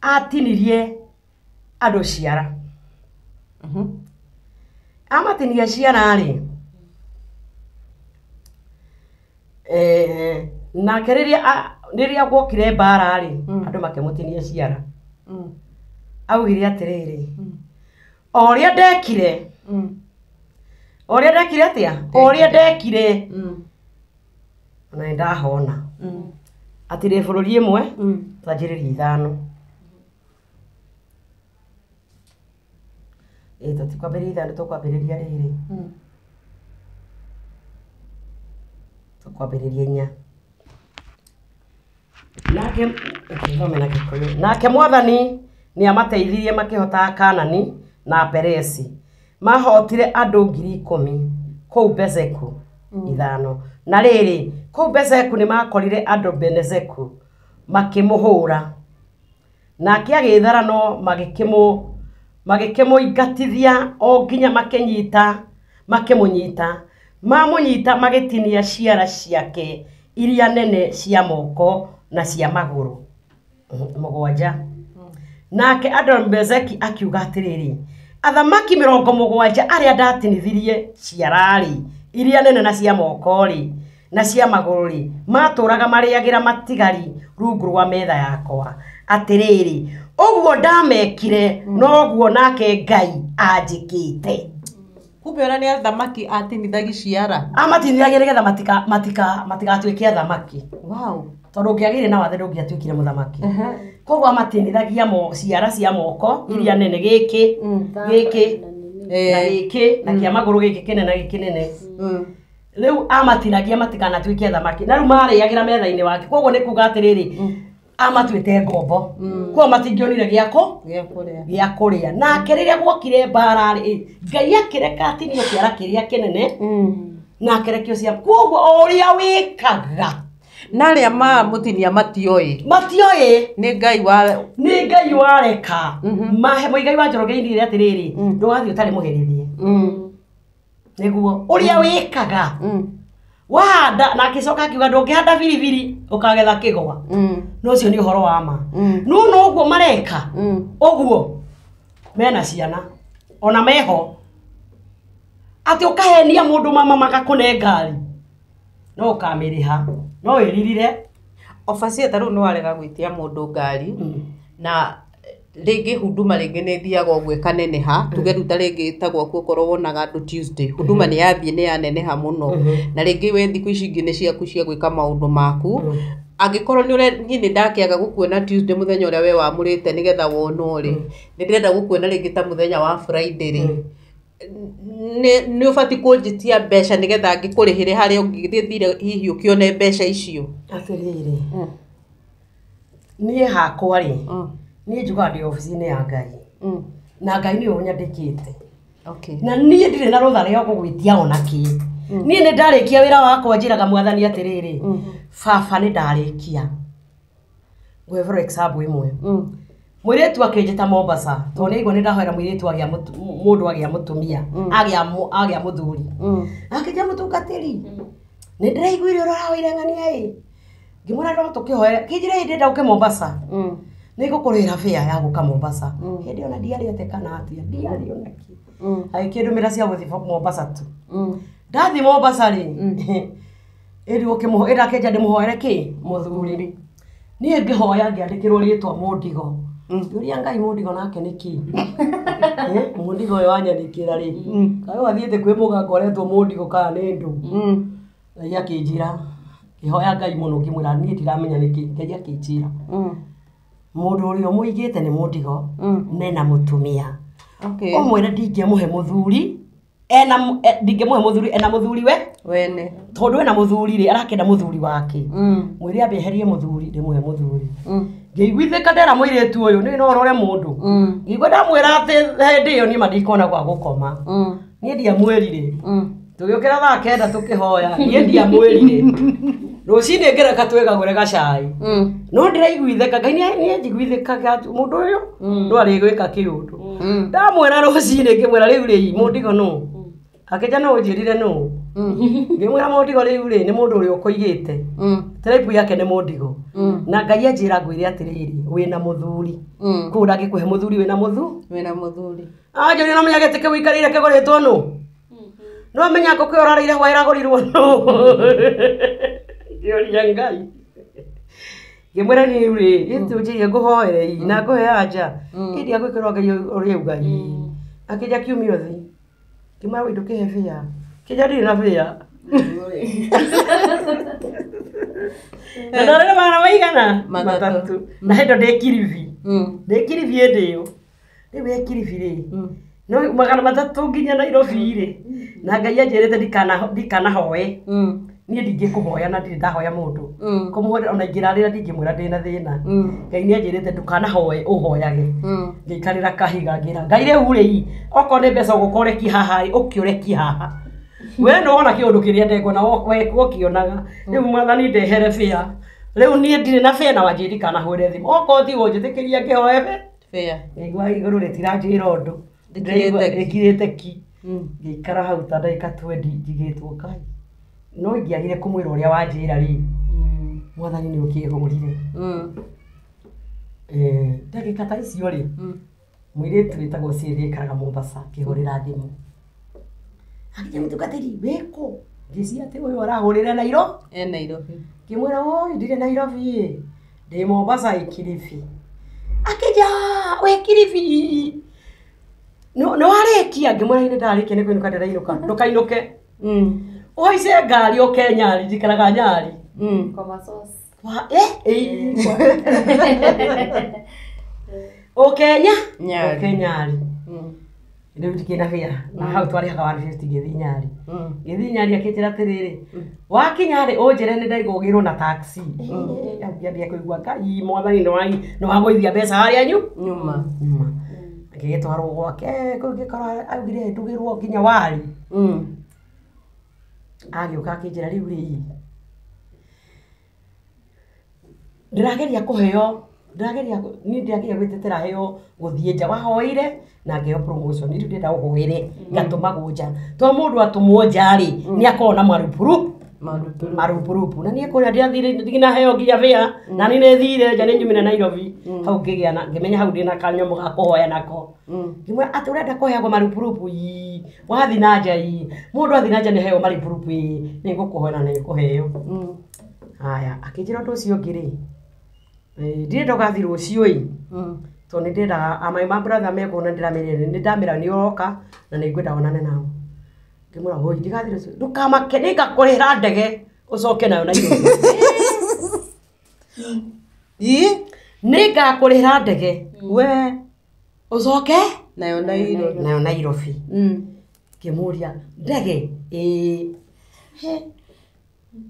atinirie andũ ciara. Amatinia ciara rĩ, nake rĩrĩa rĩrĩa gwokire mbara rĩ, andũ makĩmũtinia ciara. Augire atĩrĩrĩ, o ũrĩa ndekire, o ũrĩa ndekire atĩa, o ũrĩa ndekire, ona nĩ ndahona. Atĩrĩ bũrũri ĩmwe twanjĩrĩria ithano. Ĩ tũtikwambĩrĩria ithano, tũkwambĩrĩria rĩrĩ, tũkwambĩrĩria inya. Nake thome na Gĩkũyũ. Nake mwathani nĩ amateithirie makĩhota Kanani na Peresi. Mahotire andũ 10,000 kũu Bezeku. 5. Na rĩrĩ, kũu Bezeku nĩ makorire andũ Benezeku makĩmũhũra. Nake agĩthara no magĩkĩmũingatithia o nginya makĩmũnyita. Mamũnyita magĩtinia ciara ciake iria nene cia moko na cia magũrũ. 7. Nake Adoni-Bezeki akiuga atĩrĩrĩ, athamaki 70 arĩa ndatinithirie ciara-rĩ, iria nene na cia moko-rĩ, na cia magũrũ-rĩ, matũũraga marĩagĩra matigari rungu rwa metha yakwa. Atĩrĩrĩ, ũguo ndamekire noguo nake Ngai anjĩkĩte. Kumbe ona nĩ athamaki atinithagi ciara. Amatinithagia nĩgetha matigatuĩke athamaki. Wow. Tondũ ũngĩagĩire na wathe ndũngĩatuĩkire mũthamaki. Koguo amatinithagia ciara cia moko iria nene, gĩkĩ gĩkĩ na gĩkĩ na kĩa magũrũ gĩkĩ kĩnene na gĩkĩ kĩnene. Rĩu amatinagia matikanatuĩke athamaki, na rĩu marĩagĩra metha-inĩ wake. Koguo nĩ kuga atĩrĩrĩ, amatuĩte ngombo, koguo matingĩonire gĩa Gĩa kũrĩa. Kũrĩa. Nake rĩrĩa gwokire mbara rĩ, Ngai akĩreka atinio kĩara kĩrĩa kĩnene na akĩrekio cia. Koguo o ũrĩa wĩkaga Na arĩa mamũtinia matioĩ. Matioĩ. Nĩ Ngai wa nĩ Ngai wareka. Mahe Mũigai wa Njoroge inire atĩrĩrĩ, ndũgathiĩ ũtarĩ mũherithie. Nĩguo ũrĩa wĩkaga. Wahanda na akĩcoka akiuga ndũngĩhanda biribiri ũkagetha kĩgwa. No ũcio nĩ ũhoro wa ma. No no ũguo mareka. Ũguo mena ciana ona meho atĩ ũkahenia mũndũ mama magakũne ngari no ũkamĩrĩha no wĩririre. Obacie ta rĩu nĩ warega gwĩtia mũndũ ngari na rĩngĩ huduma rĩngĩ nĩ ĩthiaga ũguo ĩkaneneha tuge rĩu ta rĩngĩ ta gwaku okorwo wonaga andũ Tuesday huduma nĩ yathiĩ nĩ yaneneha mũno na rĩngĩ we thikũ ici ingĩ nĩ ciaku cia gwĩka maũndũ maku angĩkorwo nĩ niĩ nĩ ndakĩaga gũkuona Tuesday mũthenya ũrĩa we wamũrĩte nĩgetha wonwo rĩ nĩ ndĩrenda gũkuona rĩngĩ ta mũthenya wa Friday rĩ nĩ ũbatiĩ kũnjĩtia mbeca nĩgetha ngĩkũrĩhĩre harĩa ũngĩthire hihi ũkĩone mbeca icio. Atĩrĩrĩ niĩ hakwa rĩ niĩ njugaga ndĩ obici-inĩ ya Ngai na Ngai nĩwe ũnyandĩkĩte. Okay. Na niĩ ndirĩ na rũtha rĩa gũgwĩtia ona kĩ. Niĩ nĩ ndarĩkia wĩra wakwa njĩraga mwathani atĩrĩrĩ baba nĩ ndarĩkia. Ngũhe for example ĩmwe. Mũirĩtu akĩnjĩta Mombasa tondũ nĩ aigua nĩ ndahoera mũirĩtu agĩa mũndũ agĩa mũtumia agĩa mũthuri. Akĩnjĩra mũtungatĩri nĩ ndĩraiguire ũrĩa ũrahoire ng'ania ĩ ngĩmwĩra no tũkĩhoere kĩnjĩra ĩ ndĩrenda ũke Mombasa nĩ ngũkũrĩhĩra fare ya gũka Mombasa. Hĩndĩ ĩyo na ndiarĩte kana atĩa ndiarĩ ona kĩ. Agĩkĩndũmĩra cia gũthiĩ Mombasa tu. Ndathiĩ Mombasa rĩ ĩndĩ ũkĩmũhoera akĩnjĩra ndĩmũhoere kĩ mũthuri. Niĩ ngĩhoya ngĩandĩkĩrwo rĩtwa Mũndigo. Ngĩũria Ngai Mũndigo nake nĩ kĩ? Mũndigo ũyũ wanyandĩkĩra rĩ kaĩ wathiĩte kwĩ mũganga ũretwo Mũndigo kana nĩ ndũ? Ngai akĩnjĩra ngĩhoya Ngai mũno ngĩmwĩra niĩ ndiramenya nĩ kĩ. Ngai akĩnjĩra mũndũ ũrĩa ũmũigĩte nĩ Mũndigo nena mũtumia. Ũmwĩre ndingĩmũhe mũthuri ena ndingĩmũhe mũthuri ena mũthuri we wene tondũ ena mũthuri rĩ arakĩenda mũthuri wake. Mwĩre ambe eherie mũthuri ndĩmũhe mũthuri. Ngĩiguithĩka ndera mũirĩtu ũyũ nĩ no ũrore mũndũ. Ngĩigua ndamwĩra atĩ hĩndĩ ĩyo niĩ ma ndikuona gwa gũkoma. Niĩ ndiamwĩrire. Tũgĩũkĩra thaa kenda tũkĩhoya niĩ ndiamwĩrire. Rũcinĩ ngĩreka twĩgagũre gacai. No ndĩraiguithĩka Ngai nĩ anjiguithĩkaga mũndũ ũyũ no arĩgwĩka kĩũndũ. Ndamwĩra rũcinĩ ngĩmwĩra rĩu rĩ Mũndigo nũ? Akĩnjĩra no ũnjĩrire nũ? Ngĩmwĩra Mũndigo rĩu rĩ nĩ mũndũ ũrĩa ũkũigĩte. Tribe yake nĩ Mũndigo. Na Ngai anjĩra ngwĩre atĩrĩrĩ wĩna mũthuri. Kũu ndangĩkũhe mũthuri wĩna mũthuri. Wĩna mũthuri. Anjĩrire no menya gĩtĩ kĩu ũikarĩire kĩgũrĩtwo nũ? No menya ngũkũ ĩyo ũrarĩire hwaĩ ĩragũrirwo nũ? Ngĩũria Ngai. Ngĩmwĩra niĩ rĩu rĩ gĩtĩ ũnjĩrire ngũhoere ĩ na ngũhe anja. Ĩ ndiagwĩkĩrwo Ngai ũrĩa auga ĩ. Akĩnjĩra kiumia ũthiĩ. Ngĩmwĩra wĩ ndũkĩhe bĩa. Kĩnjĩra ndirĩ na bĩa. Na ndarĩ magana maigana? Matatũ. Na hĩndĩ ĩyo ndĩ Kilifi. Ndĩ Kilifi hĩndĩ ĩyo. Rĩu wĩ Kilifi rĩ no magana matatũ nginya Nairobi rĩ na Ngai anjĩrĩte ndikanahoe. Niĩ ndingĩkũhoya na ndirĩ ndahoya mũndũ. Kũmũhoya ona ingĩrarĩra ndingĩmwĩra ndĩna thĩna. Ngai nĩ anjĩrĩte ndũkanahoe ũhoyage. Ngĩikarĩra kahiga ngĩra Ngai rĩu rĩ okorwo nĩ mbeca ũgũka ũrekie haha rĩ ũkĩũrekie haha. We nĩ wona kĩũndũ kĩrĩa ndekwo na ũkĩonaga. Rĩu mwathani ndehere bĩa. Rĩu niĩ ndirĩ na bĩa na wanjĩra ndikanahũre thimũ. Okorwo ti ũnjĩtĩkĩria ngĩhoe bĩa. Ngĩigua igũrũ rĩtiranjĩra ũndũ. Rĩkirĩte ki. Ngĩikara hau ta ndagĩka 20 njigĩtwo Ngai. No ingĩagire kũmwĩra ũrĩa wanjĩra rĩ mwathani nĩ ũkĩhũrire. Ndagĩka ta icio rĩ mũirĩtu wĩtagwo Cĩthĩ aikaraga Mombasa akĩhũrĩra thimũ. Akĩnjĩra mũtungatĩri wĩkũ? Ngĩciria atĩ ũyũ arahũrĩra Nairobi. E Nairobi. Ngĩmwĩra oi ndirĩ Nairobi ĩ ndĩ Mombasa ĩ Kilifi. Akĩnjĩra wĩ Kilifi nĩ warĩkia? Ngĩmwĩra nĩ ndarĩkia nĩ kũinũka ndĩrainũka. Ndũkainũke. Ũhaice ngari ũke Nyali njikaraga Nyali. Ũke Nyali. Ũke Nyali. Rĩu ndikĩrĩ na bĩa na hau twarĩhaga 150 ngĩthiĩ Nyali. Ngĩthiĩ Nyali akĩnjĩra atĩrĩrĩ wakinya rĩ ũnjĩre nĩ ndaigua ũgĩrwo na taxi. Ngĩambia kũigua Ngai mwathani nĩ wagũithia mbeca harĩa nyuma. Ngĩgĩtwarwo gwake kũu ngĩkora augire ndugĩrwo nginya wari. Agĩũka akĩnjĩra rĩu rĩ Ndĩrageria kũheo ndĩrageria niĩ ndĩrageria gwĩtetera heo gũthiĩ nja wahoire na ngĩheo promotion rĩu ndĩrenda ũhoere ngatũmagwo nja to mũndũ atũmwo nja rĩ nĩ akoragwo na marupuru marupurupu na niĩ kũrĩa ndĩrathire nginya heo nginya bĩa na niĩ nĩthire nja nĩ nyumire Nairobi hau ngĩgĩa na ngĩmenya hau ndĩna kanyamũ ga kũhoya nako ngĩmwĩra atĩ ũrenda kũheagwo marupurupu ii wathiĩ na nja ii mũndũ athiĩ na nja nĩ heo marupurupu ii nĩ ngũkũhoya na nĩ ngũheo. Haya akĩnjĩra ũndũ ũcio ũngĩ rĩ ndirenda ũgathiĩ rũciũ ĩ tondũ nĩ ndĩrendaga my brother mekuona ndĩramerire nĩ ndamera nĩ ũroka na nĩ ngwenda onane nao. Ngĩmwĩra hoi ndigathiĩ rũciũ ndũkamake nĩngakũrĩhĩra ndege ũcoke nayo Nairobi. Ii Nĩngakũrĩhĩra ndege we ũcoke nayo Nairobi. Nayo Nairobi. Ngĩmũria ndege ĩĩ he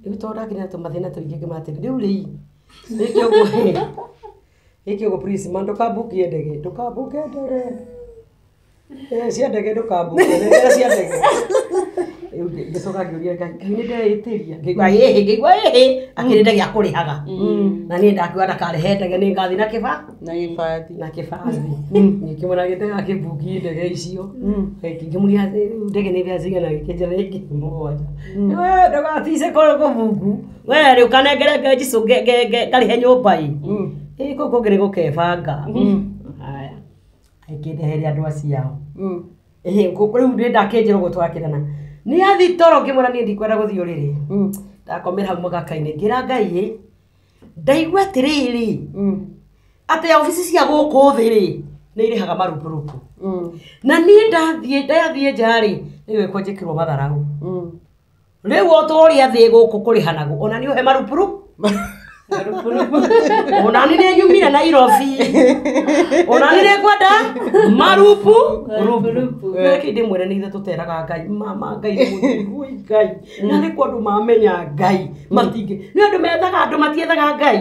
rĩu tondũ ndakĩrĩ na tũmathĩna tũingĩ ngĩmwĩra atĩrĩ rĩu rĩ gĩkĩ ũguo gĩkĩ ũguo please ma ndũkambukie ndege ndũkambuke ndege cia ndege ndũkambukie ndege cia ndege. Rĩu ngĩcoka ngĩũria Ngai Ngai nĩ ndeĩtĩria ngĩigua ĩhĩ ngĩigua ĩhĩ akĩrĩ ndege akũrĩhaga na niĩ ndakiuga ndakarĩhe ndege nĩ ngathiĩ na kĩba Na gĩbathi. Na kĩbathi ngĩkĩmwĩra gĩtega akĩmbukie ndege icio ngĩmũria rĩu ndege nĩ mbeca cigana gĩkĩnjĩra nĩ ngiri mũgwanja we ndũgatice kũbungu we rĩu kanengere Jesũ ngarĩhe nyũmba ĩ ĩ kũu kũngĩ nĩ gũkebanga. Haya akĩndeheria andũ acio ĩhĩ rĩu nĩ ndakĩnjĩra ũguo twakĩrana nĩ athi toro ngĩmwĩra niĩ ndikwenda gũthiĩ ũrĩrĩ ndakomera hau mũgaka-inĩ ngĩra Ngai ĩ ndaigua atĩrĩrĩ atĩ obici cia gũkũ thĩ rĩ nĩ irĩhaga marupurupu na niĩ ndathiĩ nja rĩ nĩ gwĩkwo njĩkĩrwo matharau rĩu o ta ũrĩa thĩ gũkũ kũrĩhanagwo ona nĩ ũhe marupuru ona nĩ nĩ nyumire Nairobi ona nĩ nĩngwenda marupu Marupurupu. Reke ndĩmwĩre nĩ ithuĩ tũteraga Ngai mama Ngai nĩ mũthingu oi Ngai na nĩ kwa andũ mamenya Ngai matingĩ nĩ andũ methaga andũ matiethaga Ngai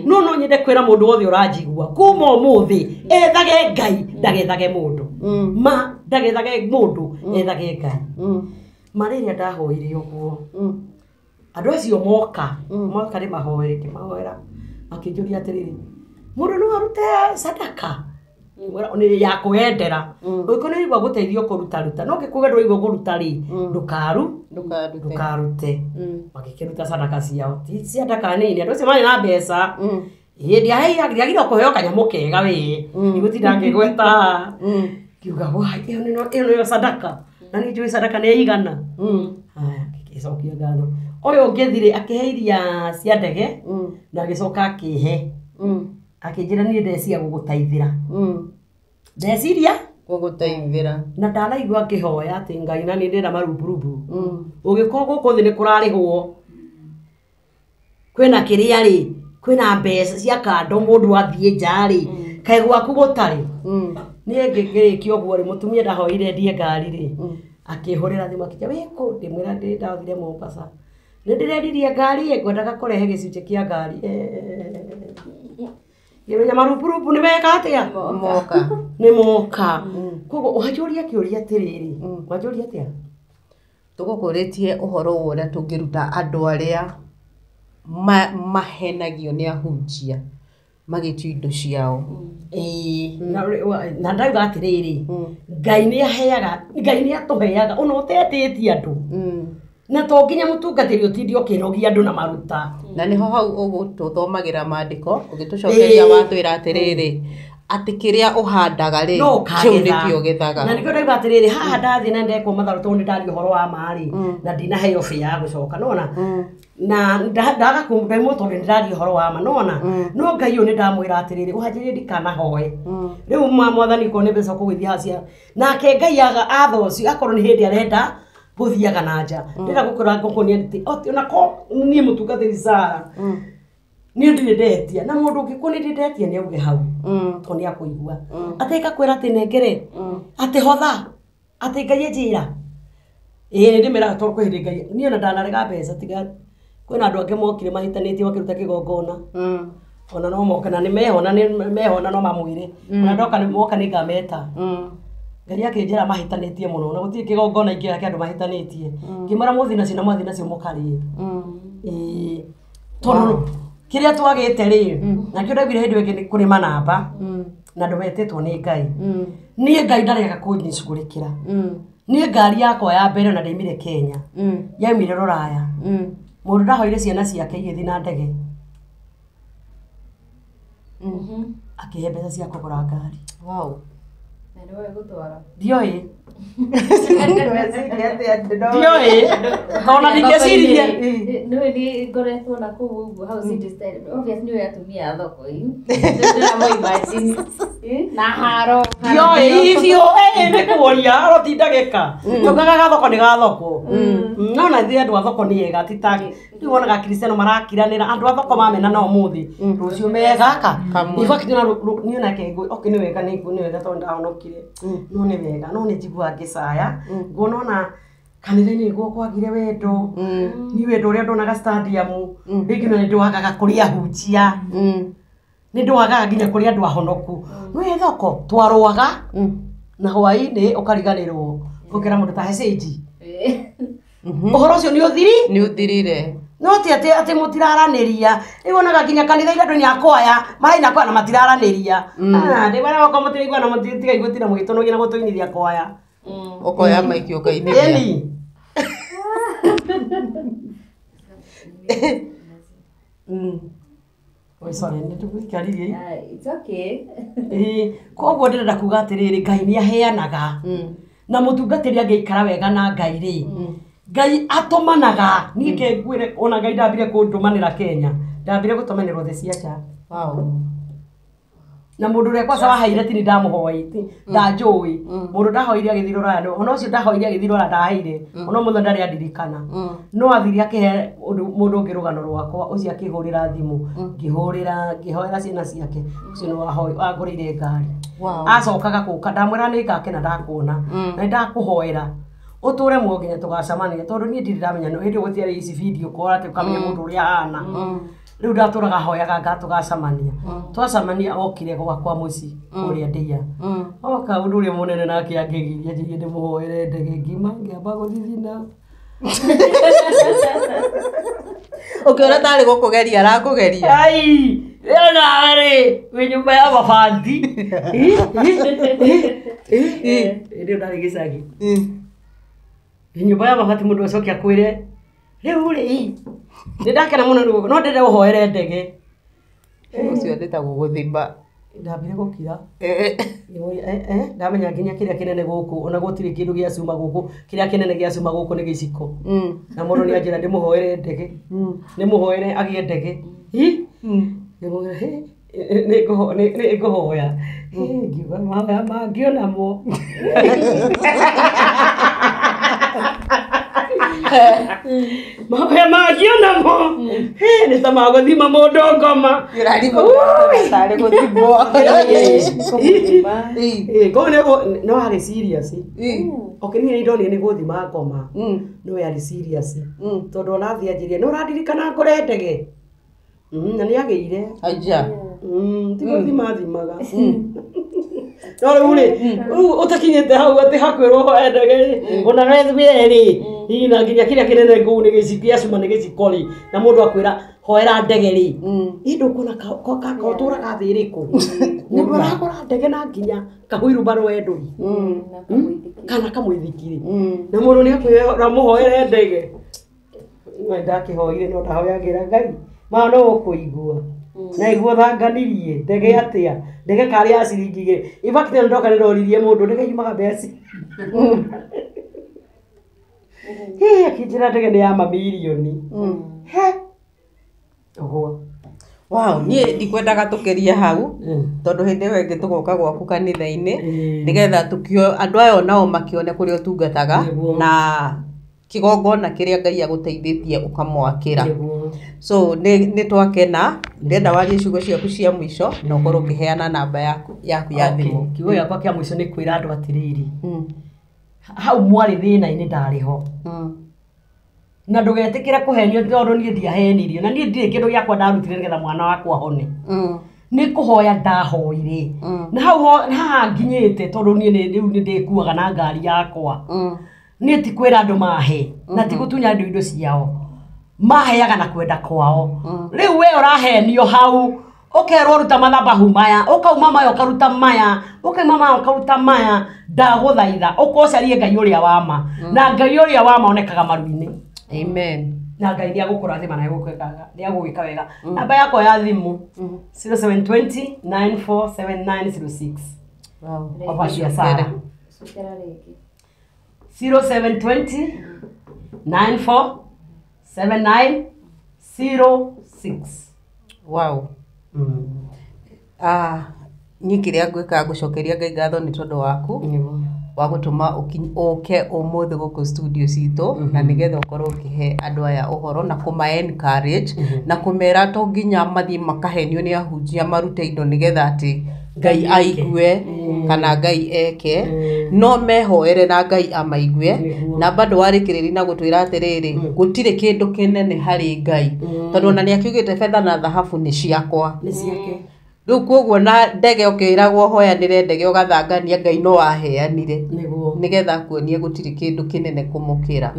no no nyende kwĩra mũndũ wothe ũranjigua kuma ũmũthĩ ethage Ngai ndagethage mũndũ ma ndagethage mũndũ ethage Ngai ma rĩrĩa ndahoire ũguo andũ acio moka moka nĩ mahoere ngĩmahoera makĩnjũria atĩrĩrĩ mũndũ no arute sadaka nĩ ya kwendera ũngĩkorwo nĩ ũraigua gũteithio kũrutaruta no ũngĩkuga ndũraigua kũruta rĩ ndũkarute magĩkĩruta sadaka ciao ti sadaka nini andũ acio marĩ na mbeca ĩĩ ndiagĩrĩirwo kũheo kanyamũ kega wĩ ndigũtinda ngĩgweta ngiuga wa ĩyo nĩyo sadaka na nĩ njũĩ sadaka nĩ ĩigana. Haya ngĩcokia ngatho ũyũ ũngĩ thirĩ akĩhe iria cia ndege na agĩcoka akĩhe akĩnjĩra niĩ ndeciria gũgũteithĩra ndeciria Gũgũteithĩra na ndanaigua ngĩhoya atĩ Ngai na nĩ ndĩrenda maruburubu ũngĩkorwo gũkũ thĩ nĩ kũrarĩhwo kwĩna kĩrĩa rĩ kwĩna mbeca cia kando mũndũ athiĩ nja rĩ kaĩ gwaku gũtarĩ niĩ ngĩrĩkia ũguo rĩ mũtumia ndahoire ndie ngari rĩ akĩhũrĩra thimũ akĩnjĩra wĩ kũ ndĩmwĩra ndĩ ndathire Mombasa nĩ ndĩrendirie ngari ĩ ngwendaga kũrehe gĩcunjĩ kĩa ngari ngĩmenya marupurupu nĩ meka atĩa moka nĩ moka koguo wanjũria kĩũria atĩrĩrĩ wanjũria atĩa tũgũkũrĩtie ũhoro wa ũrĩa tũngĩruta andũ arĩa mahenagio nĩ ahunjia magĩtio indo ciao ĩĩ na ndauga atĩrĩrĩ Ngai nĩ aheaga Ngai nĩ atũheaga ona ũtetĩtie andũ na to nginya mũtungatĩri ũtinde ũkĩrogia andũ na maruta na nĩho hau ũgũtũthomagĩra maandĩko ũgĩtũcokeria watwĩra atĩrĩrĩ atĩ kĩrĩa ũhandaga rĩ no kĩu ũkagetha nĩkĩo ũgethaga na nĩkĩo ndauga atĩrĩrĩ haha ndathiĩ na ndekwo matharu tondũ nĩ ndaria ũhoro wa ma rĩ na ndinaheo bĩa ya gũcoka nona na ndaga kũmwo tondũ nĩ ndaria ũhoro wa ma nona no Ngai ũyũ nĩ ndamwĩra atĩrĩrĩ ũhanjĩrĩrie ndikanahoe rĩu ma mwathani korwo nĩ mbeca ũkũgũithia haha cia nake Ngai atha ũcio akorwo nĩ hĩndĩ arenda gũthiaga na nja ndĩrenda gũkũra ngũkũ nĩ atĩ ona ko niĩ mũtungatĩri Sara niĩ ndirĩ ndetia na mũndũ ũngĩ kũ nĩ ndĩ ndetia nĩ auge hau tondũ nĩ akũigua atĩ ngakwĩra atĩ nengere atĩ hotha atĩ Ngai anjĩra ĩĩ nĩ ndĩmeraga tondũ kwĩ hĩndĩ Ngai niĩ ona ndanarega mbeca tiga kwĩna andũ angĩ mokire mahĩtanĩtie makĩruta kĩgongona ona no moke na nĩ mehona nĩ mehona no mamwĩre ona ndoka nĩ moka nĩ ngameta Ngai akĩnjĩra mahĩtanĩtie mũno na gũtirĩ kĩgongona ingĩoya kĩa andũ mahĩtanĩtie ngĩmwĩra mũthiĩ nacio na mwathiĩ nacio mũkarĩe ĩĩ tondũ Kĩrĩa twagĩte rĩ, nakĩo ndaugire hĩndĩ ĩyo ĩngĩ nĩ kũrĩ manamba na andũ metĩtwo nĩ Ngai. Niĩ Ngai ndarega kũnjicugũrĩkĩra. Niĩ ngari yakwa ya mbere na ndaimire Kenya, yaumire Rũraya. Mũndũ ndahoire ciana ciake igĩthiĩ na ndege, akĩhe mbeca cia kũgũra ngari. Wow. Na nĩwe gũtwara. Ndioĩ. Ndweciria atĩa Ndioĩ. Ona ndingĩciria. Nĩwe nĩ ngoretwo na kũu ũguo hau city style. Obvious nĩwe atumia a thoko ii. Ndĩramũ-imagine. Na haro. Ndioĩ biũ, nĩ kũũria aro ti ndagĩka. Tugaga gathoko nĩ gathoko. No na ithuĩ andũ a thoko nĩ ega, ti ta rĩu wonaga Kristiano marakiranĩra, andũ a thoko mamena na ũmũthĩ, rũciũ me gaka. Kamwe. In fact, ona niĩ onake okay, nĩ wega, nĩ wega tondũ ndahonokire. No nĩ wega, no nĩ njiguaga ngĩcaya. Nguona ona kanitha-inĩ nĩguo kwagire wendo. Niĩ wendo ũrĩa ndonaga stadium, rĩngĩ no nĩ ndwagaga kũrĩ ahunjia. Nĩ ndwagaga nginya kũrĩ andũ ahonoku. Nĩ thoko twarũaga na hwaĩ-inĩ ũkariganĩrwo, ũkera mũndũ ta he cĩnji. Ũhoro ũcio nĩ ũthiri? Nĩ ũthirire. No ti atĩ atĩ mũtiraranĩria. Rĩu wonaga nginya kanitha-inĩ andũ nĩ akwaya, maraina kwaya na matiraranĩria. Ah, ndĩ marĩa okorwo mũtiraiguana mũtigai gũtinda mũgĩtũnũgia na gũtũinithia kwaya. Ũkoya maiki ũkainithia. Ĩni. Oi, sorry, nĩ tũgũikaririe. It's okay. Ĩĩ, koguo ndĩrenda kuga atĩrĩrĩ, Ngai nĩ aheanaga. Na mũtungatĩri angĩikara wega na Ngai rĩ, Ngai atũmanaga. Niĩ ke ngwĩre ona Ngai ndambire kũndũmanĩra Kenya, ndambire gũtũmanĩrwo thĩ cia nja. Wow. Na mũndũ ũrĩa kwanza waheire ti nĩ ndamũhoete, ndanjũĩ. Mũndũ ndahoire agĩthiĩ Rũraya, ona ũcio ndahoire agĩthiĩ Rũraya ndaheire, ona ũmũthĩ ndarĩ andirikana. No athire akĩhe mũndũ ũngĩ rũgano rwakwa, ũcio akĩhũrĩra thimũ, ngĩhũrĩra, ngĩhoera ciana ciake, ũcio nĩ wangũrĩire ngari. Wow. Acokaga gũka, ndamwĩra nĩ ngakena ndakuona, na nĩ ndakũhoera ũtũre muoyo nginya tũgacemania, tondũ niĩ ndirĩ ndamenya hĩndĩ ĩyo gũtiarĩ ici video call atĩ ũkamenya mũndũ ũrĩa ahana. Rĩu ndatũraga hoyaga nga tũgacemania. Twacemania okire gwakwa mũciĩ kũrĩa Ndĩa. Oka ũndũ ũrĩa mũnene nake angegiria njirie ndĩmũhoere ndege ngima ngĩamba gũthithina. Ũkĩona tarĩ gũkũgeria arakũgeria. Ai, ĩyo nawe rĩ, wĩ nyũmba ya mabati. Hĩndĩ ĩyo ndarĩ gĩcagi. Wĩ nyũmba ya mabati mũndũ acoke akwĩre, rĩu rĩ, nĩ ndakena mũno nĩ no ndĩrenda ũhoere ndege. Ũcio nĩ ta gũgũthima. Ndambire gũkira. Ndamenya nginya kĩrĩa kĩnene gũkũ, ona gũtirĩ kĩndũ gĩa cuma gũkũ, kĩrĩa kĩnene gĩa cuma gũkũ nĩ gĩciko. Na mũndũ nĩ anjĩra ndĩmũhoere ndege. Ndĩmũhoere agĩe ndege. Hi? Ngĩmwĩra, "Hĩ, nĩ ngũhoya." Hĩ, ngiuga mahoya mangĩ onamo. Mahoya mangĩ onamo. Hĩ, nĩ ta magũthima mũndũ ngoma. Tarĩ gũthimwo. Koguo nĩ no arĩ serious. Okay, niĩ nĩ ndonire nĩ gũthima ngoma. No yarĩ serious. Tondũ ona athiĩ anjĩrire, nĩ ũrandirikana ngũre ndege? Na nĩ agĩire. Aja. Ti gũthima athimaga. No rĩu rĩ, rĩu ũtakinyĩte hau atĩ hakwĩrwo ũhoe ndege rĩ, ona wethuĩ rĩ, hihi na nginya kĩrĩa kĩnene kũu nĩ gĩciko, gĩa cuma nĩ gĩciko rĩ, na mũndũ akwĩra hoera ndege rĩ, ĩ ndũkuona ũtũraga thĩ ĩrĩkũ? Mũndũ aragũra ndege na nginya kahuirubaro we ndũri. Kana kamũithikiri. Na mũndũ nĩ akwĩra mũhoere ndege. No ndakĩhoire no ndahoyagĩra Ngai. Ma no ũkũigua. Na iguo thanganirie ndege atĩa, ndege karĩ ya ciringi igĩrĩ. In fact ndoka nĩ ndoririe mũndũ ndege yumaga mbeca. Hĩ, akĩnjĩra ndege nĩ ya mamirioni. He. Ũguo. Wow, niĩ ndikwendaga tũkĩrie hau tondũ hĩndĩ ĩyo ĩngĩ tũgoka gwaku kanitha-inĩ nĩgetha tũkio andũ aya onao makĩone kũrĩa ũtungataga na kĩgongona kĩrĩa Ngai agũteithĩtie ũkamwakĩra. So nĩ twakena, ndĩrenda warie ciugo ciaku cia mũico na ũkorwo ũkĩheana namba yaku ya thimũ. Kiugo gĩakwa kĩa mũico nĩ kwĩra andũ atĩrĩrĩ, hau mwarĩ thĩna-inĩ ndarĩ ho. Na ndũgetĩkĩre kũhenio tondũ niĩ ndiahenirio, na niĩ ndirĩ kĩndũ gĩakwa ndarutire nĩgetha mwana wakwa ahone. Nĩ kũhoya ndahoire. Na hau haha nginyĩte tondũ niĩ rĩu nĩ ndĩkuaga na ngari yakwa. Niĩ ti kwĩra andũ mahe, na ti gũtunya andũ indo ciao. Maheaga na kwenda kwao. Rĩu we ũrahenio hau ũkerwo ruta mathabahu maya, ũkauma maya ũkaruta maya, ũkauma maya ũkaruta maya, ndagũthaitha ũkocarie Ngai ũrĩa wa ma. Na Ngai ũrĩa wa ma onekaga maru-inĩ. Amen. Na Ngai nĩ agũkũrathima na nĩ agũgwĩka wega. Namba yakwa ya thimũ 0720 947906. Wow. Obacia Sara. Cokera rĩngĩ. 0720 947906. Wow. Niĩ kĩrĩa ngwĩka ngũcokeria Ngai ngatho nĩ tondũ waku wa gũtũma ũke ũmũthĩ gũkũ studio citũ na nĩgetha ũkorwo ũkĩhe andũ aya ũhoro na kũma encourage na kũmera to nginya mathiĩ makahenio nĩ ahunjia marute indo nĩgetha atĩ Ngai aigue kana Ngai eke, no mehoere na Ngai amaigue. Na bado warĩkĩrĩria na gũtwĩra atĩrĩrĩ, gũtirĩ kĩndũ kĩnene harĩ Ngai, tondũ ona nĩ akiugĩte betha na thahabu nĩ ciakwa. Nĩ ciake. Rĩu koguo na ndege ũkĩragwo hoyanĩre ndege ũgathangania, Ngai no aheanire nĩgetha akuonie gũtirĩ kĩndũ kĩnene kũmũkĩra.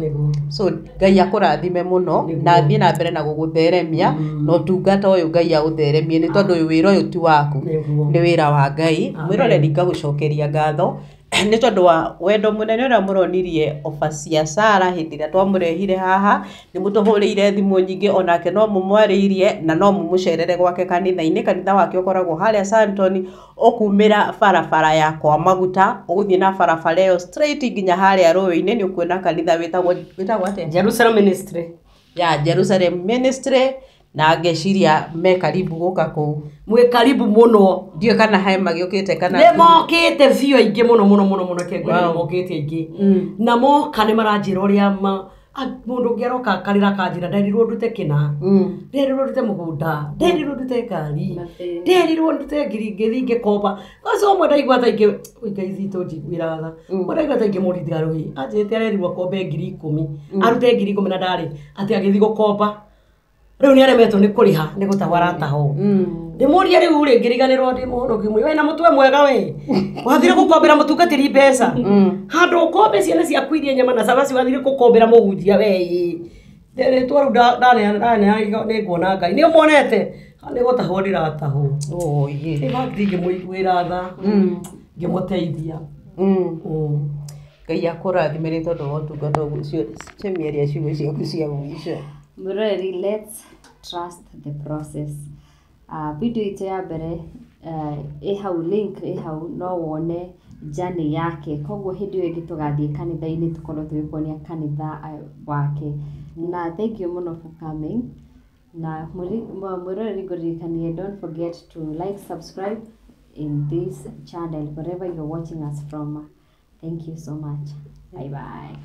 So Ngai akũrathime mũno na athiĩ na mbere na gũgũtheremia na ũtungata ũyũ Ngai aũtheremie, nĩ tondũ wĩra ũyũ ti waku, nĩ wĩra wa Ngai. Mwĩroreri ngagũcokeria ngatho nĩ tondũ wa wendo mũnene ũrĩa mũronirie Obacia Sara hĩndĩ ĩrĩa twamũrehire haha. Nĩ mũtũhũrĩire thimũ nyingĩ, onake no mũmwarĩirie na no mũmũcerere gwake kanitha-inĩ. Kanitha wake ũkoragwo harĩa Sandton, ũkumĩra barabara ya kwa maguta, ũgũthiĩ na barabara ĩyo straight nginya harĩa rũĩ-inĩ, nĩ ũkuona kanitha wĩtagwo atĩa? Jerusalem Ministry. Ya Jerusalem Ministry. Na ngeciria me karibu gũka kũu. Mwĩ karibu mũno. Ndiũĩ kana he magĩũkĩte kana nĩ mokĩte biũ aingĩ mũno mũno mũno mũno, kengwe nĩ mokĩte aingĩ. Na moka nĩ maranjĩra ũrĩa mũndũ ũngĩ aroka akarĩra akanjĩra nderirwo ndute kĩna, nderirwo ndute mũgũnda, nderirwo ndute ngari, nderirwo ndute ngiri ngĩthiĩ ngĩkomba. Ũcio ũmwe ndaigua ta ingĩ, Ngai citũ njiguĩra tha. Ũmwe ndaigua ta ingĩ mũrindira rũĩ, anjĩrĩte arerirwo akombe 10,000, arute 10,000 na ndarĩ, atĩ agĩthiĩ gũkomba. Rĩu nĩ aremetwo nĩ kũrĩha, nĩ gũtahwo aratahwo. Ndĩmũrie rĩu rĩ, ngĩriganĩrwo ndĩ mũhonoki mwe, wĩna mũtwe mwega we. Wathire gũkombera mũtungatĩri mbeca. Handũ ũkombe ciana ciaku irie nyama na cabaci, wathire gũkombera mũhunjia we. Rĩtwa rĩu ndaneana nĩ nguona Ngai. Nĩ ũmuonete? Nĩ gũtahwo ndĩratahwo. Ngĩmũiguĩra tha, ngĩmũteithia. Ngai akũrathime nĩ tondũ wa ũtungata ũcio. Cemia ciugo ciaku cia mũico. Mũroreri, let's trust the process. Video itũ ya mbere ĩ hau, link ĩ hau, no wone journey yake. Koguo hĩndĩ ĩyo ĩngĩ tũgathiĩ kanitha-inĩ tũkorwo tũgĩkuonia kanitha wake. Na thank you mũno for coming. Na mwĩroreri ngũririkanie, don't forget to like, subscribe in this channel wherever you're watching us from. Thank you so much. Bye bye.